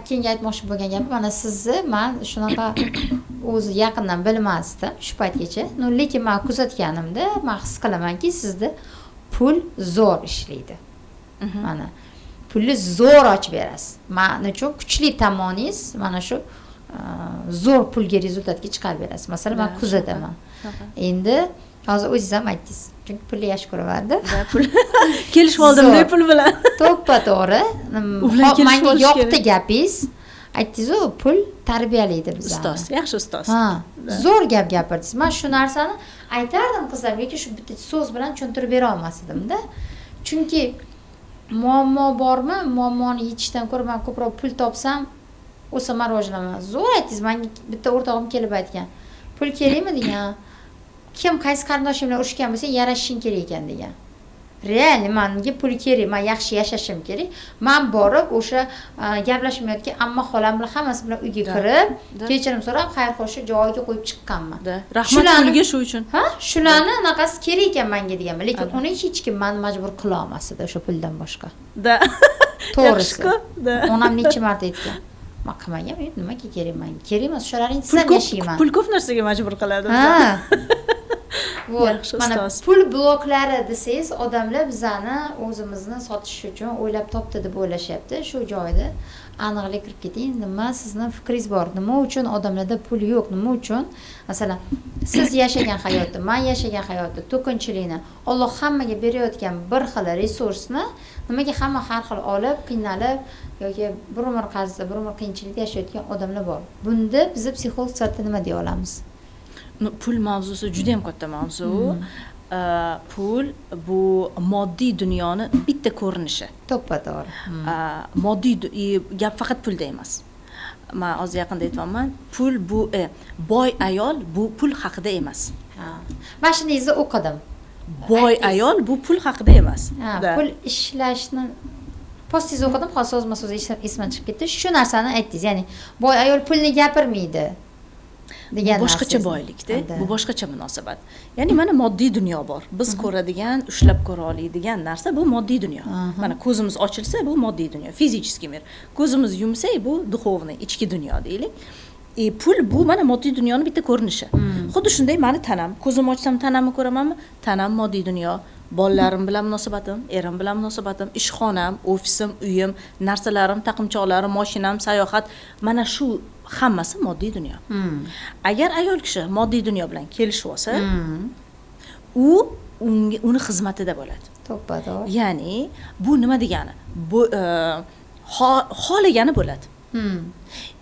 Keyingi aytmoqchi bo'lgan gapim, mana sizni man shunaqa o'zi yaqindan bilmasdim shu paytgacha, но lekin man kuzatganimda man his qilamanki, sizda pul zo'r ishlaydi. Mana pulni zo'r ochib berasiz. Man uchun kuchli tomoningiz mana shu, zo'r pulga результат ga chiqarib berasiz, masalan, man Да, kuzataman. Shunaqa. Endi hozir o'zingiz ham aytdingiz, chunki pulni yaxshi ko'raman deb. Да, pul kelishib oldim Zo'r. Pul bilan. To'ppa to'g'ri. U bilan Hop, kelishib manga olish yoqdi kerak. gapingiz, aytdingizu, pul tarbiyalaydi bizani. Ustoz, yaxshi ustoz. Ha, zo'r gap gapirdingiz. Man shu narsani aytardim qizlarga, lekin shu bitta so'z bilan tushuntirib bera olmas edimda, chunki muammo bormi, muammoni yechishdan ko'ra man ko'proq pul topsam, o'saman, rivojlanaman. Zo'r aytdingiz. Manga bitta o'rtog'im kelib aytgan, "Pul kerakmi?" degan. "Kim, qaysi qarindoshing bilan urushgan bo'lsang, yarashishing kerak ekan", degan. Реально manga pul kerak, man yaxshi yashashim kerak. Man borib o'sha gaplashmayotgan amma xolam bilan, hammasi bilan uyga kirib, kechirim so'rab, xayr xo'shni joyiga qo'yib chiqqanman. Да, rahmat pulga shu uchun. Ha, shularni anaqasi kerak ekan manga deganman, lekin uni hech kim mani majbur qila olmas edi o'sha puldan boshqa. To'g'risi, Yaxshi-ku, да. Onam necha marta aytgan, man qilmaganman, nimaga kerak manga, kerak emas, o'shalaring Pul ham ko'p, yashayman. pul ko'p narsaga majbur qiladi. Ha. Вот, Yaxshi mana ustoz. pul bloklari desangiz, odamlar bizani o'zimizni sotish uchun o'ylab topdi deb o'ylashyapti. Shu joyda aniqlik kirib keting. Nima sizni fikringiz bor? Nima uchun odamlarda pul yo'q? Nima uchun? Masalan, siz yashagan hayotni, man yashagan hayotni, to'kinchilikni, Alloh hammaga berayotgan bir xil resursni nimaga hamma har xil olib, qiynalib yoki bir umr qarzda, bir umr qiyinchilikda yashayotgan odamlar bor? Bunda bizni psixolog sifatida nima deya olamiz? Ну, pul mavzusi juda ham katta mavzu. Pul bu moddiy dunyoni bitta ko'rinishi. To'ppa to'g'ri. Moddiy gap faqat pulda emas. Man hozir yaqinda aytyapman, pul bu boy ayol bu pul haqida emas. Ha. Mana shunisi o'qidim. Boy Aytdingiz. ayol bu pul haqida emas. Ha, Да. pul ishlashni postingizni o'qidim, hozir so'zma so'z esimdan chiqib ketdi. Shu narsani aytdingiz, ya'ni boy ayol pulni gapirmaydi degan Bu boshqacha narsangizni. Boylikda, Да. bu boshqacha munosabat. Ya'ni mana moddiy dunyo bor, biz ko'radigan, ushlab ko'ra oladigan narsa, bu moddiy dunyo. Mana ko'zimiz ochilsa, bu moddiy dunyo, физический мир. Ko'zimiz yumsak, bu духовный, ichki dunyo deylik. И pul bu mana moddiy dunyoni bitta ko'rinishi. Xuddi shunday mani tanam, ko'zimni ochsam, tanamni ko'ramanmi? Tanam moddiy dunyo. Bolalarim bilan munosabatim, erim bilan munosabatim, ishxonam, ofisim, uyim, narsalarim, taqinchoqlarim, moshinam, sayohat, mana shu hammasi moddiy dunyo. Agar ayol kishi moddiy dunyo bilan kelishib olsa, u unga, uni xizmatida bo'ladi. To'ppa to'g'ri. Ya'ni bu nima degani? Bu xohlagani bo'ladi.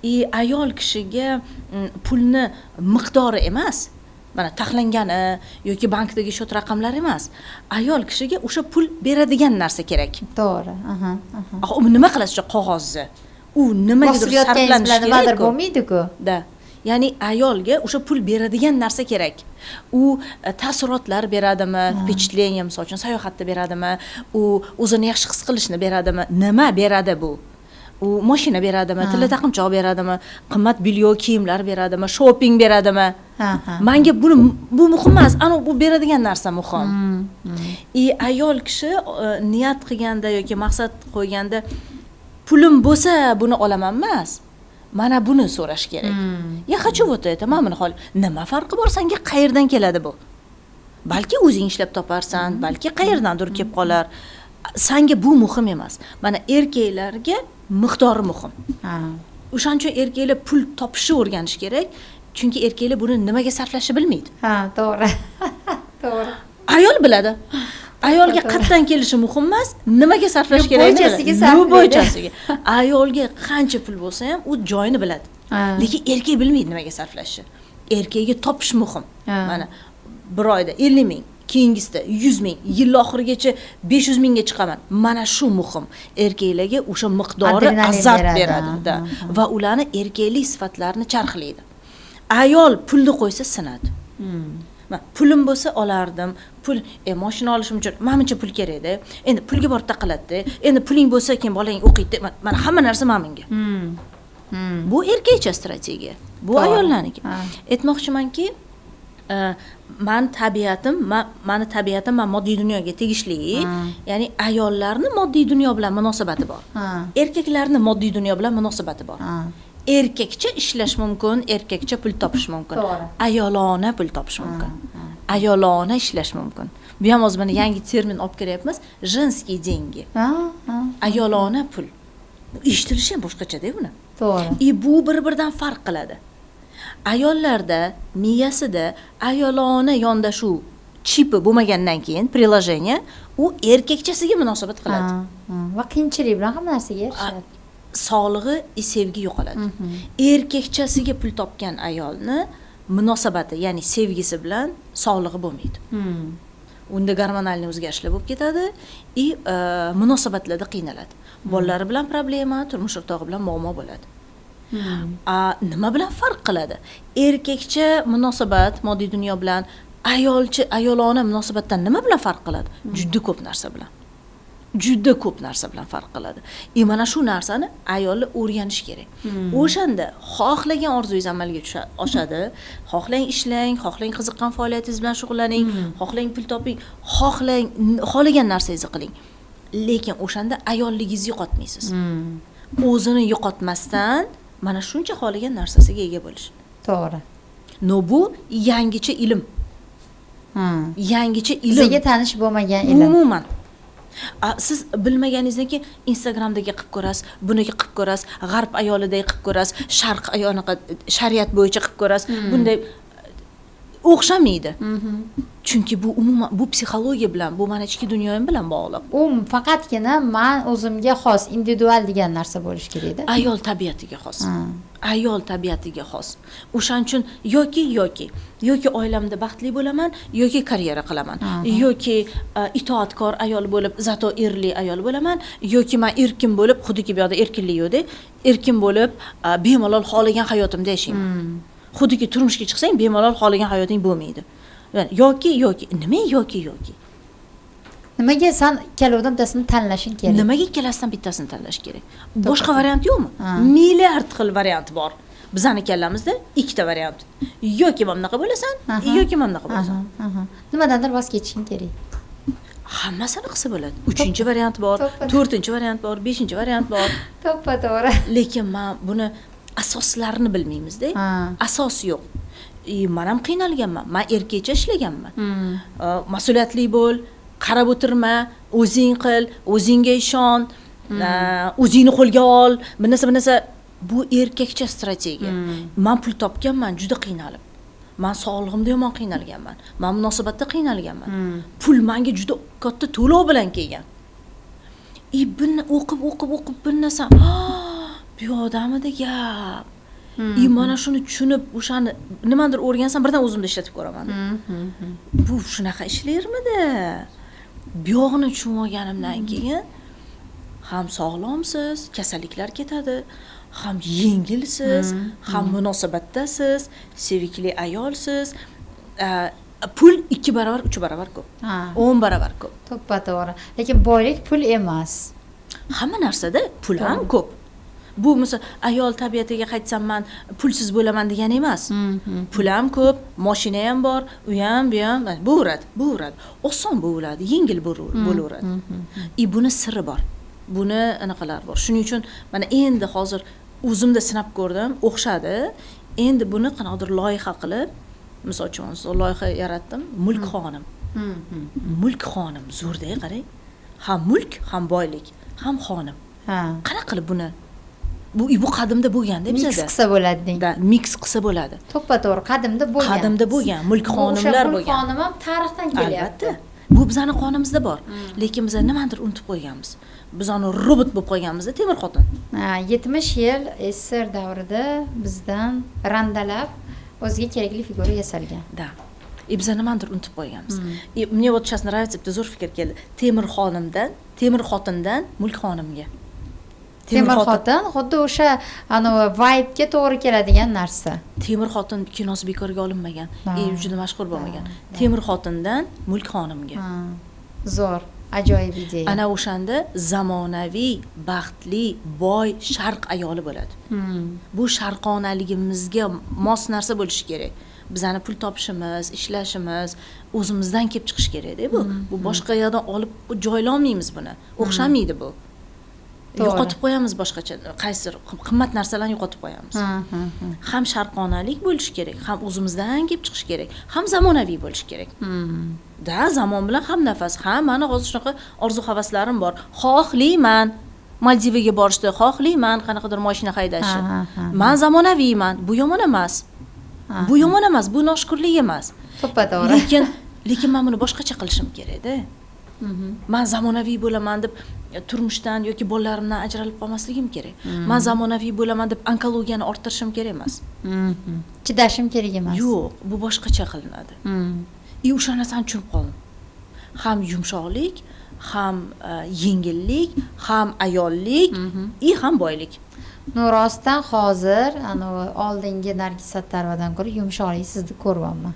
И ayol kishiga pulni miqdori emas, mana taxlangani yoki bankdagi счет raqamlari emas, ayol kishiga o'sha pul beradigan narsa kerak. To'g'ri. Aha, aha. Ah, u nima qilasiz o'sha qog'ozni? U nimagadir Bosib yotganingiz bilan sarflanishi nimadir kerak-ku. bo'lmaydi-ku. Да, ya'ni ayolga o'sha pul beradigan narsa kerak. U taassurotlar beradimi, впечатление, misol uchun, sayohatda beradimi, u o'zini yaxshi his qilishni beradimi, nima beradi bu? U moshina beradimi, tilla taqinchoq beradimi, qimmat бельё, kiyimlar beradimi, shopping beradimi? Ha, ha. Manga buni, bu muhim emas, ana bu beradigan narsa muhim. И ayol kishi niyat qilganda yoki maqsad qo'yganda, pulim bo'lsa, buni olaman emas, mana buni so'rash kerak. Я хочу вот это, mana buni xohla. Nima farqi bor sanga, qayerdan keladi bu? Balki o'zing ishlab toparsan, balki qayerdandir kelib qolar. Sanga bu muhim emas. Mana erkaklarga miqdori muhim. O'shaning uchun erkaklar pul topishni o'rganishi kerak, chunki erkaklar buni nimaga sarflashni bilmaydi. Ha, to'g'ri. To'g'ri. Ayol biladi. Ayolga qayerdan kelishi muhim emas, nimaga sarflash kerakligini biladi. Любой chasiga. Ayolga qancha pul bo'lsa ham u joyini biladi. Lekin erkak bilmaydi nimaga sarflashni. Erkakga topish muhim. Mana bir oyda 50 ming, keyingisida 100 ming, yil oxirigacha 500 mingga chiqaman. Mana shu muhim. Erkaklarga o'sha miqdori azart beradi va ularni erkaklik sifatlarini charxlaydi. Ayol pulni qo'ysa sinadi. Pulim bo'lsa olardim. Pul mashina olishim uchun mana buncha pul kerak-da. Endi pulga borib taqiladi. Endi puling bo'lsa keyin bolang o'qiydi. Mana hamma narsa mana bunga. Bu erkakcha strategiya. Bu ayollarniki. Aytmoqchimanki, mani tabiatim man moddiy dunyoga tegishli. Ya'ni ayollarni moddiy dunyo bilan munosabati bor. Erkaklarni moddiy dunyo bilan munosabati bor. Erkakcha ishlash mumkin, erkakcha pul topish mumkin. Ayolona pul topish mumkin. Ayolona ishlash mumkin. Bu ham hozir mana yangi termin olib kiryapmiz, женские деньги. Ayolona pul. Eshitilishi ham boshqacha-da buni. To'g'ri. И bu bir-biridan farq qiladi. Ayollarda miyasida ayolona yondashuv chipi bo'lmagandan keyin приложение u erkakchasiga munosabat qiladi. Va qiyinchilik bilan hamma narsaga erishadi. Sog'lig'i, sevgi yo'qoladi. Erkakchasiga pul topgan ayolni munosabati, ya'ni sevgisi bilan sog'lig'i bo'lmaydi. Unda gormonal o'zgarishlar bo'lib ketadi и munosabatlarda qiynaladi. Bolalari bilan problema, turmush o'rtog'i bilan muammo bo'ladi. Nima bilan farq qiladi? Erkakcha munosabat moddiy dunyo bilan ayolcha ayolona munosabatdan nima bilan farq qiladi? Juda ko'p narsa bilan. Juda ko'p narsa bilan farq qiladi. И mana shu narsani ayollar o'rganish kerak. O'shanda xohlagan orzungiz amalga oshadi. Xohlang ishlang, xohlang qiziqqan faoliyatingiz bilan shug'ullaning, xohlang pul toping, xohlang xohlagan narsangizni qiling. Lekin o'shanda ayolligingizni yo'qotmaysiz. O'zini yo'qotmasdan mana shuncha xohlagan narsasiga ega bo'lish. To'g'ri. No bu yangicha ilm. Yangicha ilm. Bizga tanish bo'lmagan ilm. Umuman. Siz bilmaganingizdan keyin Instagramdagi qilib ko'rasiz, buniki qilib ko'rasiz, g'arb ayolidagi qilib ko'rasiz, sharq ayoliga shariat bo'yicha qilib ko'rasiz. Bunday o'xshamaydi. Chunki bu umuman bu psixologiya bilan, bu mani ichki dunyoyim bilan bog'liq. U faqatgina men o'zimga xos, individual degan narsa bo'lishi kerak-da. Ayol tabiatiga xos. Ayol tabiatiga xos. O'shaning uchun yoki oilamda baxtli bo'laman, yoki karyera qilaman, yoki itoatkor ayol bo'lib, zato erli ayol bo'laman, yoki men erkin bo'lib, xuddiki bu yoqda erkinlik yo'q-da, erkin bo'lib, bemalol xohlagan hayotimda yashayman. Xuddiki turmushga chiqsang, bemalol xohlagan hayoting bo'lmaydi. Yani yoki nima yoki. Nimaga san ikkalovidan bittasini tanlashing kerak? Nimaga ikkalasidan bittasini tanlash kerak? Boshqa variant yo'qmi? Milliard xil variant bor. Bizani kallamizda ikkita variant. Yoki mana bunaqa bo'lasan, yoki mana bunaqa bo'lasan. Nimadandir voz kechishing kerak. Hammasini qilsa bo'ladi. 3-chi variant bor, 4-chi variant bor, 5-chi variant bor. To'ppa-to'g'ri. Lekin men buni asoslarini bilmaymiz-da. Asos yo'q. Men ham qiynalganman. Men erkakcha ishlaganman. Mas'uliyatli bo'l, qarab o'tirma, o'zing qil, o'zingga ishon, o'zingni qo'lga ol, bir narsa. Bu erkakcha strategiya. Men pul topganman, juda qiynalib. Men sog'lig'imda yomon qiynalganman. Men munosabatda qiynalganman. Pul menga juda katta to'lov bilan kelgan. Buni o'qib bir narsa, bu yoqdamidi gap. Mana shuni tushunib, o'shani nimadir o'rgansam, birdan o'zimda ishlatib ko'raman. Bu shunaqa ishlarmidi? Bu yog'ini tushunib olganimdan keyin ham sog'lomsiz, kasalliklar ketadi, ham yengilsiz, ham munosabatdasiz, sevikli ayolsiz. Pul 2 barobar, 3 barobar ko'p. 10 barobar ko'p. To'ppa-to'g'ri. Lekin boylik pul emas. Hamma narsada pul ham ko'p. Bu misol ayol tabiatiga qaytsam men pulsiz bo'laman degani emas. Pul ham ko'p, mashina ham bor, u ham, bu ham bo'laveradi. Oson bo'laveradi, yengil bo'laveradi. Buni siri bor. Buni anaqalar bor. Shuning uchun mana endi hozir o'zimda sinab ko'rdim, o'xshadi. Endi buni qanaqadir loyiha qilib, misol uchun loyiha yaratdim, Mulk xonim. Mulk xonim zo'rda, qarang. Ham mulk, ham boylik, ham xonim. Ha. Qanaqa qilib buni? Bu qadimda bo'lganda Mix bizada. qilsa bo'ladi deng. Да, mix qilsa bo'ladi. To'ppa to'g'ri, qadimda bo'lgan. Qadimda bo'lgan, mulk Bu o'sha xonimlar mulk bo'lgan. xonim ham tarixdan kelyapti. Albatta. Bu bizani qonimizda bor. Lekin biz nimanidir unutib qo'yganmiz. Biz uni robot bo'lib qo'yganmizda, temir xotin. Ha, 70 yil SSR davrida bizdan randalab o'ziga kerakli figura yasalgan. Да. И biz nimanidir unutib qo'yganmiz. И мне вот сейчас нравится, bitta zo'r fikr keldi. Temir xonimdan, temir xotindan mulk xonimga. Temir xotin xuddi o'sha anavi vibe'ga to'g'ri keladigan narsa. Temir xotin kinosi bekorga olinmagan. Ha. И juda mashhur bo'lmagan. Temir xotindan mulk xonimga. Ha, zo'r, ajoyib ideya. Ana o'shanda zamonaviy, baxtli, boy sharq ayoli bo'ladi. Bu sharqonaligimizga mos narsa bo'lishi kerak. Bizani pul topishimiz, ishlashimiz o'zimizdan kelib chiqishi kerakda bu. Bu boshqa yoqdan olib joylolmaymiz buni. O'xshamaydi bu. Yo'qotib qo'yamiz boshqacha, qaysidir qimmat narsalarni yo'qotib qo'yamiz. Ha, ha, ha. Ham sharqonalik bo'lishi kerak, ham o'zimizdan kelib chiqishi kerak, ham zamonaviy bo'lishi kerak. Да, zamon bilan ham nafas. Ha, mani hozir shunaqa orzu havaslarim bor. Xohlayman Maldivaga borishni, xohlayman qanaqadir mashina haydashni. Ha, ha, ha. Man zamonaviyman, bu yomon emas. Ha. Bu yomon emas, bu noshukurlik emas. To'ppa to'g'ri. Lekin men buni boshqacha qilishim kerak-da. Man zamonaviy bo'laman deb turmushdan yoki bolalarimdan ajralib qolmasligim kerak. Man zamonaviy bo'laman deb onkologiyani orttirishim kerak emas. Chidashim kerak emas. Yo'q, bu boshqacha qilinadi. И o'sha narsani tushunib qoldim. Ham yumshoqlik, ham yengillik, ham ayollik, и ham boylik. No, rostdan hozir anavi oldingi Nargiz Sattarovadan ko'ra yumshoqlik sizni ko'ryapman.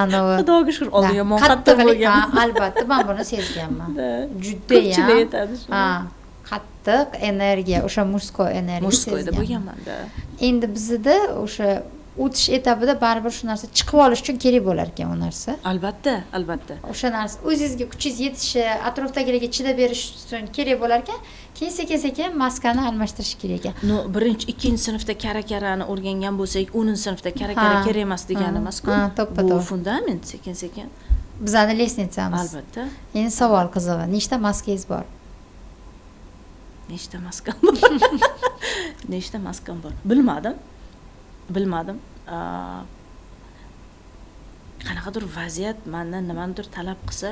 Anavi Xudoga shukur, oldin yomon qattiq qattiqlik, bo'lgan. Ha, albatta men buni sezganman. Да. Judayam. Ko'pchilik aytadi shuni. Ha, qattiq energiya, o'sha мужской energiya Мужской da sezganman. bo'lganman-da. Endi bizda o'sha o'tish etapida baribir shu narsa chiqib olish uchun kerak bo'lar ekan u narsa. Albatta, albatta. O'sha narsa o'zingizga kuchingiz yetishi, atrofdagilarga chidab berish uchun kerak bo'lar ekan. Keyin sekin-sekin maskani almashtirish kerak ekan. No, birinchi, ikkinchi sinfda kara-karani o'rgangan bo'lsak, 10-sinfda kara-kara kerak emas degani emas-ku. Ha, to'ppa Bu to'g'ri. fundament sekin-sekin. Bizani лестница miz. Albatta. Endi savol qizig'i, nechta maskangiz bor? Nechta maskam bor? Nechta maskam bor? Bilmadim. Bilmadim. Qanaqadir vaziyat mendan nimanidir talab qilsa,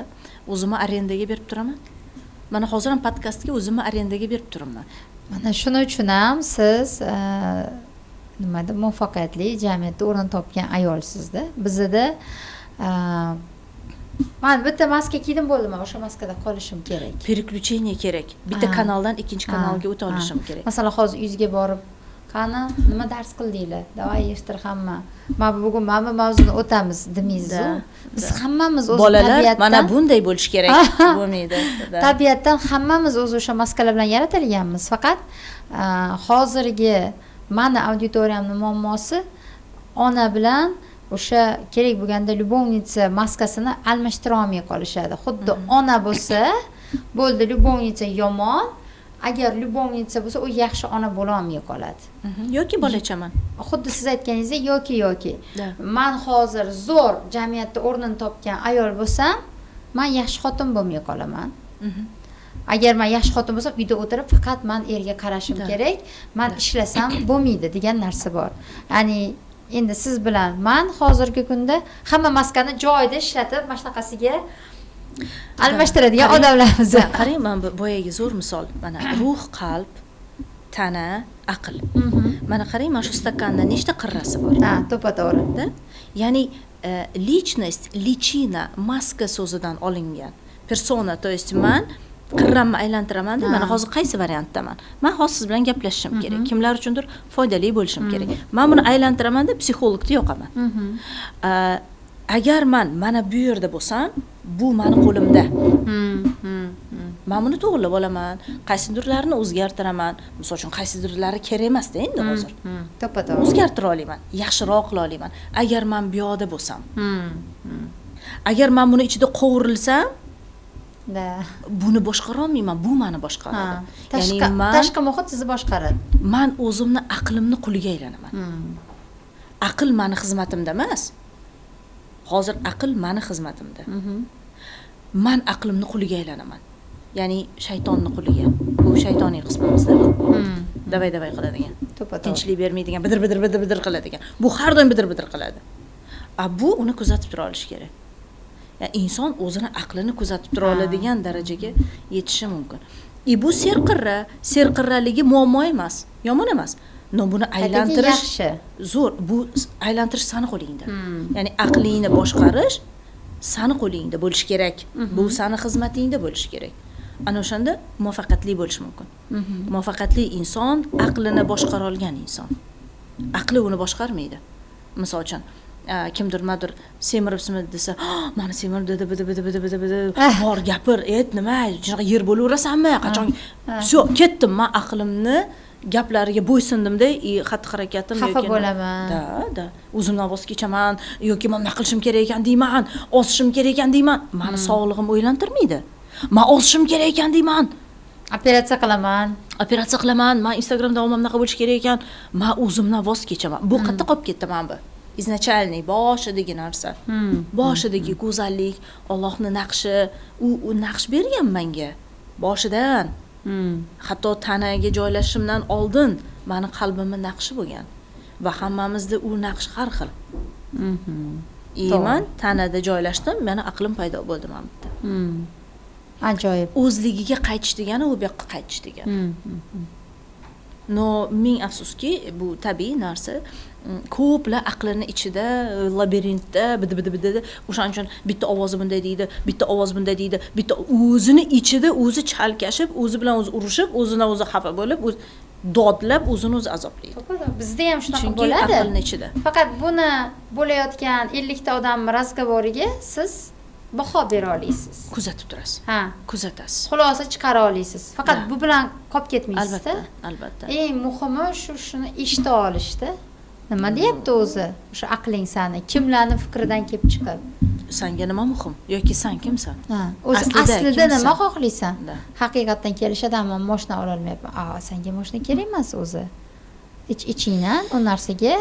o'zimni arendaga berib turaman. Mana hozir ham podkastga o'zimni arendaga berib turibman. Mana shuning uchun ham siz nima deb muvaffaqiyatli jamiyatda o'rin topgan ayolsizda. Bizada man bitta maska kiydim bo'ldi, man o'sha maskada qolishim kerak. Переключение kerak. Bitta kanaldan ikkinchi kanalga o'ta olishim kerak. Masalan, hozir uyingizga borib, qani nima dars qildinglar, давай yig'ishtir hamma, mana bugun mana bu mavzuni o'tamiz demaysizu. Biz hammamiz o'zi Bolalar tabiatdan mana bunday bo'lishi kerak bo'lmaydi. Да. Tabiatdan hammamiz o'zi o'sha maskalar bilan yaratilganmiz. Faqat hozirgi mani auditoriyamni muammosi ona bilan o'sha kerak bo'lganda любовница maskasini almashtira olmay qolishadi. Xuddi ona bo'lsa bo'ldi, любовница yomon, agar любовница bo'lsa u yaxshi ona bo'lolmay qoladi. Yoki bolachaman. Xuddi siz aytganingizdek, yoki Да. man hozir zo'r jamiyatda o'rnini topgan ayol bo'lsam, man yaxshi xotin bo'lmay qolaman. Agar man yaxshi xotin bo'lsam, uyda o'tirib faqat man erga qarashim Да. kerak, man ishlasam bo'lmaydi degan narsa bor. Ya'ni endi siz bilan man hozirgi kunda hamma maskani joyida ishlatib, mana shunaqasiga almashtiradigan odamlarmiz. Да, qarang, mana bu boyagi zo'r misol. Mana ruh, qalb, tana, aql. Mana qarang, mana shu stakanda nechta qirrasi bor? Ha, to'ppa to'g'ri. Да? Ya'ni личность, личина, maska so'zidan olingan. Persona, то есть man qirramni aylantiramanda, mana hozir qaysi variantdaman? Man hozir siz bilan gaplashishim kerak. Kimlar uchundir foydali bo'lishim kerak. Man buni aylantiramanda, psixologni yoqaman. Agar man mana bu yerda bo'lsam, bu mani qo'limda. Man buni to'g'irlab olaman, qaysidirlarini o'zgartiraman. Misol uchun, qaysidirlari kerak emasda endi hozir. To'ppa to'g'ri. O'zgartira olaman, yaxshiroq qila olaman. Agar man bu yoqda bo'lsam. Agar man buni ichida qovurilsam, Да. buni boshqara olmayman, bu mani boshqaradi. Tashqi Ya'ni man tashqi muhit sizni boshqaradi. Man o'zimni aqlimni quliga aylanaman. Aql mani xizmatimda emas. Hozir aql mani xizmatimda. Man aqlimni quliga aylanaman. Ya'ni shaytonni quliga. Bu shaytoniy qismimizda bu. Давай давай qiladigan. To'ppa-to'g'ri. Tinchlik bermaydigan, bidir bidir bidir bidir qiladigan. Bu har doim bidir bidir qiladi. A bu uni kuzatib tura olishi kerak. Ya'ni inson o'zini aqlini kuzatib tura oladigan darajaga yetishi mumkin. И bu serqirra, serqirraligi muammo emas, yomon emas. Но buni aylantirish yaxshi. Zo'r. Bu aylantirish sani qo'lingda. Ya'ni aqlingni boshqarish sani qo'lingda bo'lishi kerak. Bu sani xizmatingda bo'lishi kerak. Ana o'shanda muvaffaqiyatli bo'lish mumkin. Muvaffaqiyatli inson aqlini boshqara olgan inson. Aqli uni boshqarmaydi. Misol uchun, kimdir nimadir semiribsizmi desa, "Mani semirib dedi, bidi bidi bidi bidi bidi, bor gapir, et nima, shunaqa yer bo'laverasanmi, qachon?" Всё, ketdim, man aqlimni gaplariga bo'ysundimda, и xatti harakatim xafa bo'laman. Да, да. O'zimdan voz kechaman yoki men bunaqa qilishim kerak ekan deyman, ozishim kerak ekan deyman. Mani sog'lig'im o'ylantirmaydi. Man ozishim kerak ekan deyman. Operatsiya qilaman. Operatsiya qilaman, man Instagramda bunaqa bo'lishi kerak ekan, man o'zimdan voz kechaman. Bu qayerda qolib ketdi mana bu? Изначальный boshidagi narsa. Boshidagi go'zallik, Allohning naqshi, u naqsh bergan menga boshidan. Hatto tanaga joylashishimdan oldin mani qalbimni naqshi bo'lgan. Va hammamizda u naqsh har xil. И man tanada joylashdim, mani aqlim paydo bo'ldi mana bu yerda. Ajoyib. O'zligiga qaytish degani u bu yoqqa qaytish degani. Но ming afsuski, bu tabiiy narsa. Ko'plar aqlini ichida labirintda bidi bidi bidi, o'shaning uchun bitta ovozi bunday deydi, bitta ovoz bunday deydi, bitta o'zini ichida o'zi chalkashib, o'zi bilan o'zi urushib, o'zidan o'zi xafa bo'lib, o'zi dodlab, o'zini o'zi azoblaydi. Bizda ham shunaqa Chunki bo'ladi. aqlni ichida. Faqat buni bo'layotgan 50 ta odamni разговор iga siz baho bera olasiz. Kuzatib turasiz. Ha. Kuzatasiz. Xulosa chiqara olasiz. Faqat bu bilan qolib ketmaysizda. Albatta, albatta. Eng muhimi shu shuni eshita olishda. Nima deyapti o'zi? O'sha aqling sani, kimlarni fikridan kelib chiqib? Sanga nima muhim yoki san kimsan? Ha, o'zi Aslida aslida kimsan? nima xohlaysan? Да. Haqiqatdan kelishadi, ammo moshina ololmayapman. A, senga moshina kerak emas o'zi. Ich ichingdan u narsaga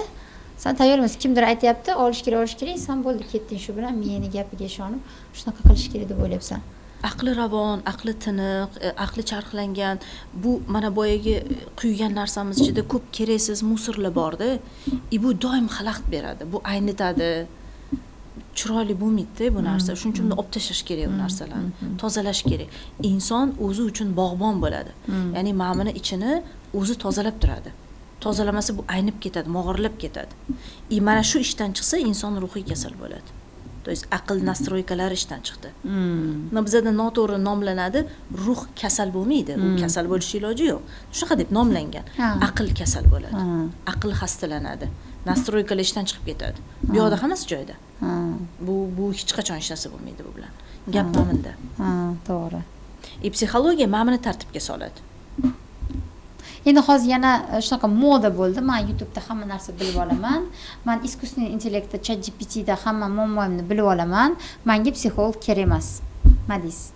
san tayyor emas. Kimdir aytyapti, olish kerak, olish kerak, san bo'ldi, ketding shu bilan miyani gapiga ishonib, shunaqa qilish kerak deb o'ylayapsan. Aqli ravon, aqli tiniq, aqli charxlangan. Bu mana boyagi quygan narsamiz ichida ko'p keraksiz мусор lar borda. И bu doim xalaqit beradi. Bu aynitadi. Chiroyli bo'lmaydi bu narsa. Shuning uchun olib tashlash kerak u narsalarni. Tozalash kerak. Inson o'zi uchun bog'bon bo'ladi. Ya'ni mana buni ichini o'zi tozalab turadi. Tozalamasa bu aynib ketadi, mog'orlab ketadi. И mana shu ishdan chiqsa inson ruhiy kasal bo'ladi. То есть aql настройка lari ishdan chiqdi. Но bizada noto'g'ri nomlanadi, ruh kasal bo'lmaydi. U kasal bo'lish iloji yo'q. Shunaqa deb nomlangan. Aql kasal bo'ladi. Aql xastalanadi. Настройка lar ishdan chiqib ketadi. Bu yoqda hammasi joyida. Bu hech qachon hech narsa bo'lmaydi bu bilan. Gap mana bunda. Ha, to'g'ri. И psixologiya mana buni tartibga soladi. Endi hozir yana shunaqa moda bo'ldi. Man YouTube'da hamma narsa bilib olaman. Man искусственный интеллект da, ChatGPTda hamma muammoimni bilib olaman. Menga psixolog kerak emas. Nima deysiz?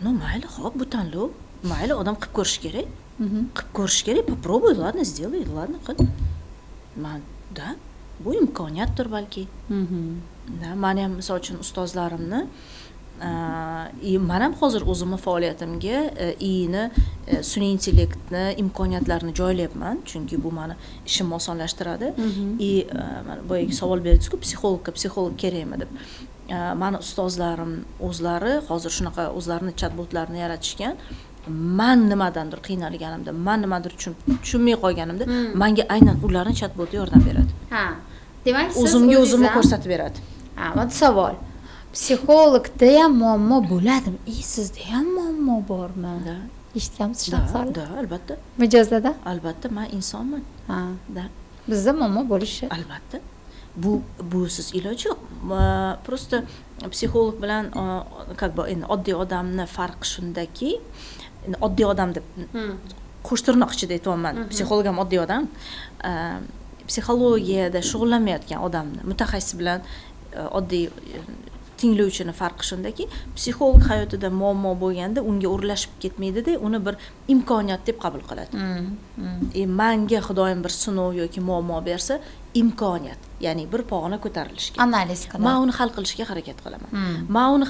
Ну, mayli, xo'p, bu tanlov. Mayli, odam qilib ko'rish kerak. Qilib ko'rish kerak. Попробуй, ладно, сделай, ладно, qil. Man, да, bu imkoniyatdir balki. Да, mani ham misol uchun ustozlarimni и man ham hozir o'zimni faoliyatimga ИИ ni, sun'iy intellektni imkoniyatlarini joylayapman, chunki bu mani ishimni osonlashtiradi. И mana boyagi savol berdingizku, psixologga psixolog kerakmi deb. Mani ustozlarim o'zlari hozir shunaqa o'zlarini chatbotlarini yaratishgan. Man nimadandir qiynalganimda, man nimadir tushunmay qolganimda, manga aynan ularni chatboti yordam beradi. Ha. Demak, siz O'zimga o'zingiz o'zimni ko'rsatib beradi. Ha, вот savol. Psixologda ham muammo bo'ladimi? И sizda ham muammo bormi? Да. Eshitganmisiz Да, shunaqa savolni? да, albatta. Mijozlarda? Albatta, man insonman. Ha. Да. Bizda muammo bo'lishi. Albatta. Bu busiz iloji yo'q. Просто psixolog bilan как бы endi oddiy odamni farqi shundaki, endi oddiy odam deb qo'sh tirnoq ichida aytyapman. Psixolog ham oddiy odam. Psixologiyada shug'ullanmayotgan odamni mutaxassis bilan oddiy tinglovchini farqi shundaki, psixolog hayotida muammo bo'lganda unga o'rlashib ketmaydida, uni bir imkoniyat deb qabul qiladi. E manga Xudoyim bir sinov yoki muammo bersa, Imkoniyat, ya'ni bir pog'ona ko'tarilishga. Analiz qilib. Man uni hal qilishga harakat qilaman. Man uni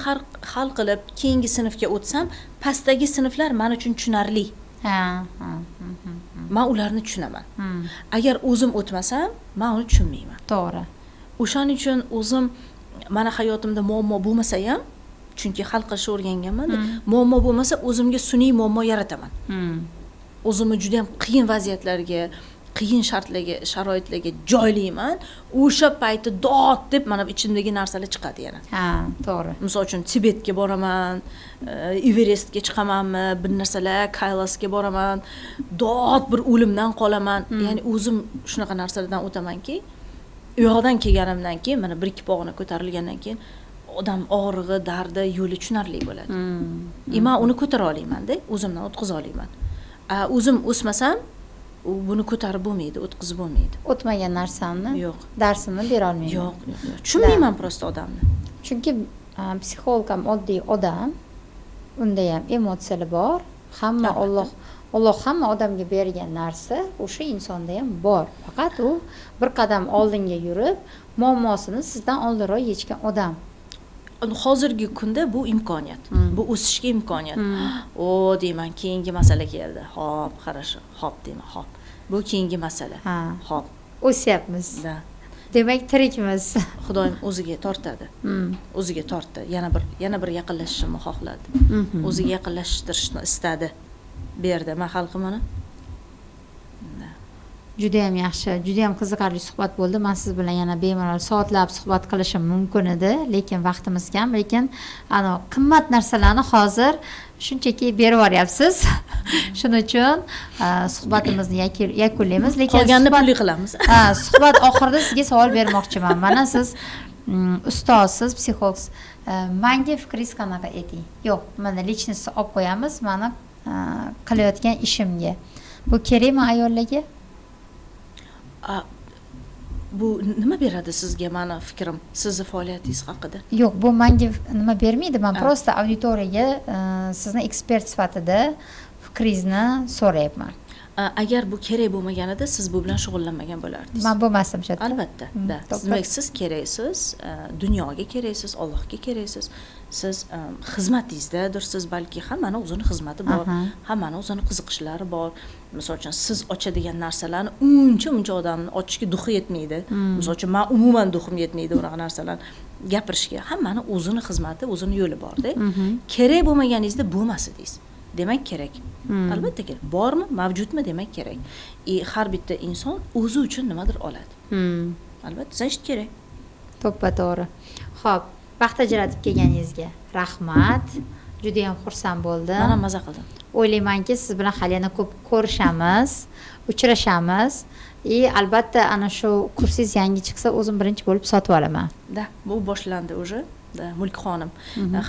hal qilib keyingi sinfga o'tsam, pastdagi sinflar men uchun tushunarli. Man ularni tushunaman. Agar o'zim o'tmasam, man uni tushunmayman. To'g'ri. O'shaning uchun o'zim mana hayotimda muammo bo'lmasa ham, chunki hal qilishni o'rganganman-da, muammo bo'lmasa o'zimga sun'iy muammo yarataman. O'zimni juda ham qiyin vaziyatlarga, qiyin shartlarga, sharoitlarga joylayman. O'sha payti dod deb mana ichimdagi narsalar chiqadi yana. Ha, to'g'ri. Misol uchun Tibetga boraman, Everestga chiqamanmi, bir narsalar, Kailasga boraman, dod bir o'limdan qolaman. Ya'ni o'zim shunaqa narsalardan o'tamanki, u yoqdan kelganimdan keyin mana bir ikki pog'ona ko'tarilgandan keyin odam og'rig'i, dardi, yo'li tushunarli bo'ladi. Man uni ko'tara olaman-da, o'zimdan o'tkaza olaman. O'zim o'smasam, buni ko'tarib bo'lmaydi, o'tkazib bo'lmaydi. O'tmagan narsamni, yo'q, darsini bera olmayman. Yo'q, yo'q. Tushunmayman prosta odamni. Chunki psixolog ham oddiy odam, unda ham emotsiyalar bor. Hamma Alloh hamma odamga bergan narsa o'sha insonda ham bor. Faqat u bir qadam oldinga yurib, muammosini sizdan oldinroq yechgan odam. Hozirgi kunda bu imkoniyat. Bu o'sishga imkoniyat. O deyman, keyingi masala keldi. Hop, хорошо. Hop deyman, hop. Bu keyingi masala. Hop. O'syapmiz. Da. Demak, tirikmiz. Xudoyim o'ziga tortadi. O'ziga tortdi. Yana bir yaqinlashishimni xohladi. O'ziga yaqinlashtirishni istadi. Berdi. Men hal qilmani. Juda ham yaxshi, juda ham qiziqarli suhbat bo'ldi. Men siz bilan yana bemalol soatlab suhbat qilishim mumkin edi, lekin vaqtimiz kam, lekin ana qimmat narsalarni hozir shunchaki berib yuboryapsiz. Shuning uchun suhbatimizni yakunlaymiz, lekin qolganini pulli qilamiz. Ha, suhbat oxirida sizga savol bermoqchiman. Mana siz ustozsiz, psixologsiz. Menga fikringiz qanaqa ayting? Yo'q, mana личность olib qo'yamiz, meni qilayotgan ishimga. Bu kerakmi ayollarga? Bu nima beradi sizga meni fikrim, sizni faoliyatingiz haqida? Yo'q, bu menga nima bermaydi. Men prosta auditoriyaga sizni ekspert sifatida fikringizni so'rayapman. Agar bu kerak bo'lmaganida siz bu bilan shug'ullanmagan bo'lardingiz. Men bo'lmasdim shu yerda. Albatta, da. Demak, siz keraksiz, dunyoga keraksiz, Allohga keraksiz. Siz xizmatingizdadirsiz, balki hammani o'zini xizmati bor, hammani o'zini qiziqishlari bor. Misol uchun, siz ochadigan narsalarni uncha-muncha odamni ochishga duxi yetmaydi. Misol uchun, men umuman duxim yetmaydi unaqa narsalarni gapirishga. Hammani o'zini xizmati, o'zini yo'li bor-da. Kerak bo'lmaganingizda bo'lmas edingiz. Demak kerak. Albatta kerak. Bormi, mavjudmi demak kerak. Har bitta inson o'zi uchun nimadir oladi. Albatta, значит kerak. To'ppa-to'g'ri. Xo'p, vaqt ajratib kelganingizga rahmat. Juda ham xursand bo'ldim. Men ham maza qildim. O'ylaymanki, siz bilan hali yana ko'p ko'rishamiz, uchrashamiz. Albatta ana shu kursingiz yangi chiqsa, o'zim birinchi bo'lib sotib olaman. Da, bu boshlandi уже. Da, Mulk xonim.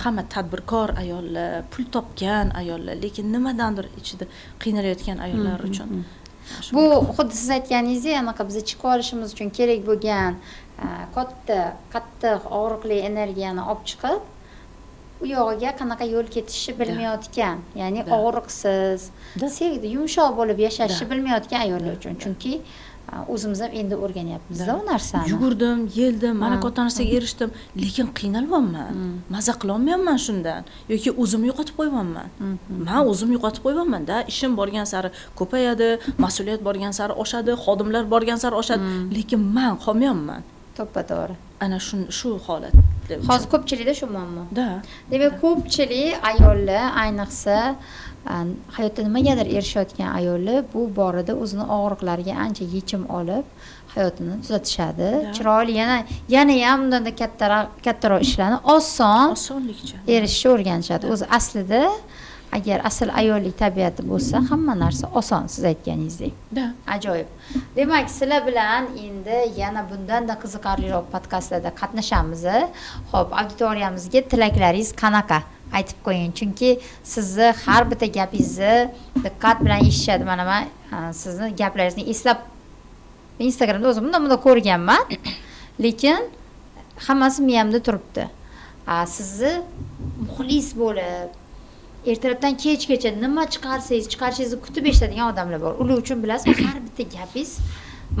Hamma tadbirkor ayollar, pul topgan ayollar, lekin nimadandir ichida qiynalayotgan ayollar uchun. Bu xuddi siz aytganingizdek, anaqa biz chiqib olishimiz uchun kerak bo'lgan katta, qattiq, og'riqli energiyani olib chiqib, u yog'iga qanaqa yo'l ketishni bilmayotgan, ya'ni og'riqsiz, sevgi, yumshoq bo'lib yashashni bilmayotgan ayollar uchun. Chunki o'zimiz ham endi o'rganyapmiz-da u narsani. Yugurdim, yeldim, mana katta narsaga erishdim, lekin qiynalyapman. Maza qilolmayapman shundan yoki o'zimni yo'qotib qo'yyapman. Men o'zimni yo'qotib qo'yyapman-da, ishim borgan sari ko'payadi, mas'uliyat borgan sari oshadi, xodimlar borgan sari oshadi, lekin men qolmayapman. To'ppa-to'g'ri. Ana shu holat. Hozir ko'pchilikda shu muammo. Da. Demak, ko'pchilik ayollar, ayniqsa hayotda nimagadir erishayotgan ayollar bu borada o'zini og'riqlariga ancha yechim olib, hayotini tuzatishadi. Chiroyli yana ham undanda kattaroq ishlarni osonlikcha erishishni o'rganishadi. O'zi aslida agar asl ayollik tabiati bo'lsa, hamma narsa oson, siz aytganingizdek. Da. Ajoyib. Demak, sizlar bilan endi yana bundan-da qiziqarliroq podkastlarda qatnashamiz. Xo'p, auditoriyamizga tilaklaringiz qanaqa? Aytib qo'ying, chunki sizni har bitta gapingizni diqqat bilan eshitishadi. Mana men sizni gaplaringizni eslab Instagramda o'zim bundan-bundan ko'rganman, lekin hammasi miyamda turibdi. Sizni muxlis bo'lib, ertalabdan kechgacha nima chiqarsangiz, chiqarishingizni kutib eshitadigan odamlar bor. Ular uchun bilasizmi, har bitta gapingiz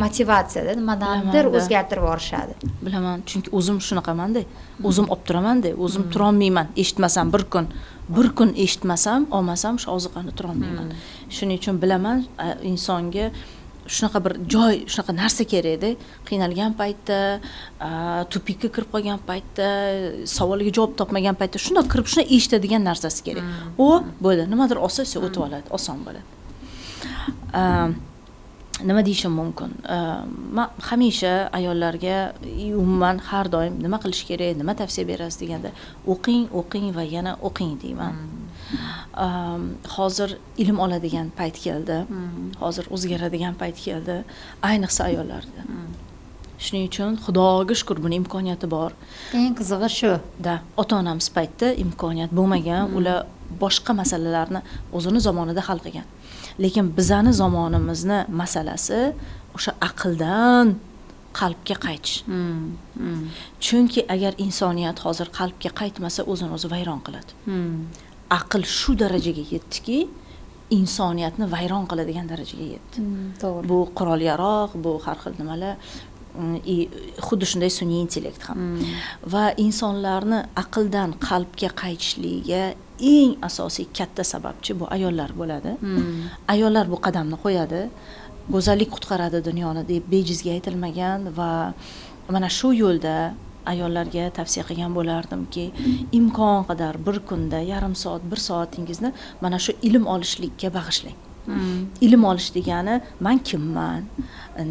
Motivatsiyada nimadandir o'zgartirib yuborishadi. Bilaman, chunki o'zim shunaqamanda, o'zim olib turamanda, o'zim turolmayman eshitmasam, bir kun eshitmasam, olmasam shu oziqani turolmayman. Shuning uchun bilaman, insonga shunaqa bir joy, shunaqa narsa kerakda, qiynalgan paytda, тупик ka kirib qolgan paytda, savoliga javob topmagan paytda shundoq kirib, shuni eshitadigan narsasi kerak. U bo'ldi, nimadir olsa, все, o'tib oladi, oson bo'ladi. Nima deyishim mumkin? Man hamisha ayollarga, umuman har doim nima qilish kerak, nima tavsiya berasiz deganda, o'qing, o'qing va yana o'qing deyman. Hozir ilm oladigan payt keldi, hozir o'zgaradigan payt keldi, ayniqsa ayollarda. Shuning uchun, Xudoga shukur, buni imkoniyati bor. Eng qizig'i shu. Да, ota onamiz paytida imkoniyat bo'lmagan, ular boshqa masalalarni o'zini zamonida hal qilgan. Lekin bizani zamonimizni masalasi o'sha aqldan qalbga qaytish. Chunki agar insoniyat hozir qalbga qaytmasa, o'zini o'zi vayron qiladi. Aql shu darajaga yetdiki, insoniyatni vayron qiladigan darajaga yetdi. To'g'ri. Bu qurol yarog', bu har xil nimalar и xuddi shunday sun'iy intellekt ham. Va insonlarni aqldan qalbga qaytishligiga eng asosiy katta sababchi bu ayollar bo'ladi. Ayollar bu qadamni qo'yadi. Go'zallik qutqaradi dunyoni deb bejizga aytilmagan. Va mana shu yo'lda ayollarga tavsiya qilgan bo'lardimki, imkon qadar bir kunda yarim soat, bir soatingizni mana shu ilm olishlikka bag'ishlang. Ilm olish degani, man kimman,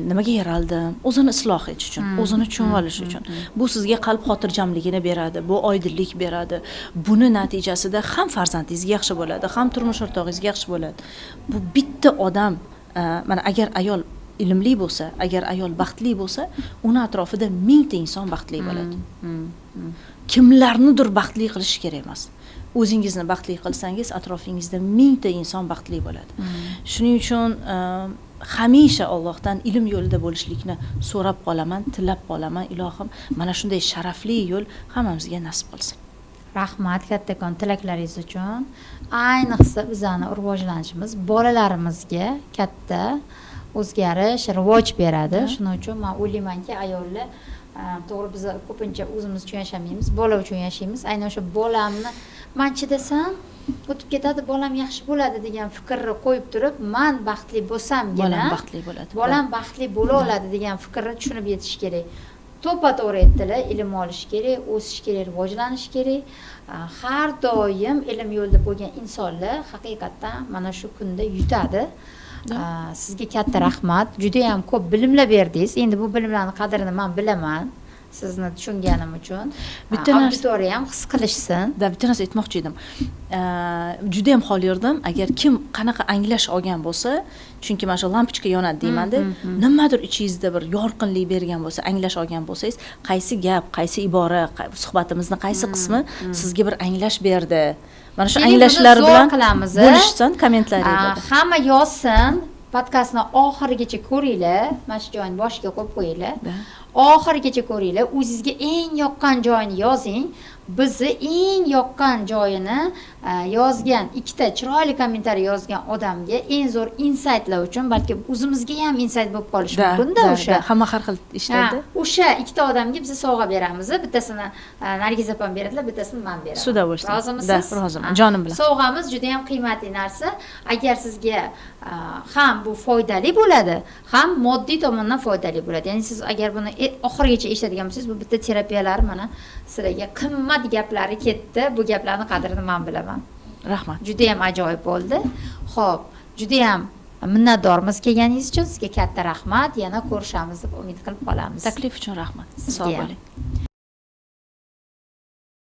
nimaga yaraldim, o'zini isloh etish uchun, o'zini tushunib olish uchun. Bu sizga qalb xotirjamligini beradi, bu oydinlik beradi. Buni natijasida ham farzandingizga yaxshi bo'ladi, ham turmush o'rtog'ingizga yaxshi bo'ladi. Bu bitta odam, mana agar ayol ilmli bo'lsa, agar ayol baxtli bo'lsa, uni atrofida mingta inson baxtli bo'ladi. Kimlarnidir baxtli qilish kerak emas. O'zingizni baxtli qilsangiz, atrofingizda mingta inson baxtli bo'ladi. Shuning uchun hamisha Allohdan ilm yo'lida bo'lishlikni so'rab qolaman, tilab qolaman. Ilohim, mana shunday sharafli yo'l hammamizga nasib qilsin. Rahmat kattakon tilaklaringiz uchun. Ayniqsa bizani rivojlanishimiz bolalarimizga katta o'zgarish, rivoj beradi. Shuning uchun man o'ylaymanki, ayollar, to'g'ri, biz ko'pincha o'zimiz uchun yashamaymiz, bola uchun yashaymiz. Aynan o'sha bolamni man chidasam o'tib ketadi, bolam yaxshi bo'ladi degan fikrni qo'yib turib, man baxtli bo'lsamgina bolam baxtli bo'ladi, bolam baxtli bo'la oladi degan fikrni tushunib yetish kerak. To'ppa to'g'ri aytdilar, ilm olish kerak, o'sish kerak, rivojlanish kerak. Har doim ilm yo'lida bo'lgan insonlar haqiqatdan mana shu kunda yutadi. Sizga katta rahmat, judayam ko'p bilimlar berdingiz. Endi bu bilimlarni qadrini man bilaman, sizni tushunganim uchun. Bitta narsa, auditoriya ham his qilishsin. Да, bitta narsa aytmoqchi edim. Judayam xohlardim, agar kim qanaqa anglash olgan bo'lsa, chunki mana shu lampochka yonadi deymanda, nimadir ichingizda bir yorqinlik bergan bo'lsa, anglash olgan bo'lsangiz, qaysi gap, qaysi ibora, suhbatimizni qaysi qismi sizga bir anglash berdi, mana shu Keling, buni anglashlar zo'r bilan qilamiz. bo'lishsin kommentariyada. Hamma yozsin, podkastni oxirigacha ko'ringlar, mana shu joyini boshiga qo'yib qo'yinglar. Oxirigacha ko'ringlar, o'zizga eng yoqqan joyini yozing. Bizni eng yoqqan joyini yozgan, ikkita chiroyli kommentariy yozgan odamga eng zo'r insaytlar uchun, balki o'zimizga ham insayt bo'lib qolishi mumkinda o'sha. Да, hamma har xil ishlaydi. Ha, o'sha ikkita odamga biz sovg'a beramiz. Bittasini Nargiz opam beradilar, bittasini man beraman. С удовольствием. Rozimisiz? Да, roziman, jonim bilan. Sovg'amiz juda ham qiymatli narsa. Agar sizga ham bu foydali bo'ladi, ham moddiy tomondan foydali bo'ladi. Ya'ni siz agar buni oxirigacha eshitadigan bo'lsangiz, bu bitta terapiyalar mana sizlarga qimmat gaplari ketdi. Bu gaplarni qadrini man bilaman. Rahmat. Juda ham ajoyib bo'ldi. Xo'p, juda ham minnatdormiz kelganingiz uchun. Sizga katta rahmat. Yana ko'rishamiz deb umid qilib qolamiz. Taklif uchun rahmat. Sizga Sog' ham. bo'ling.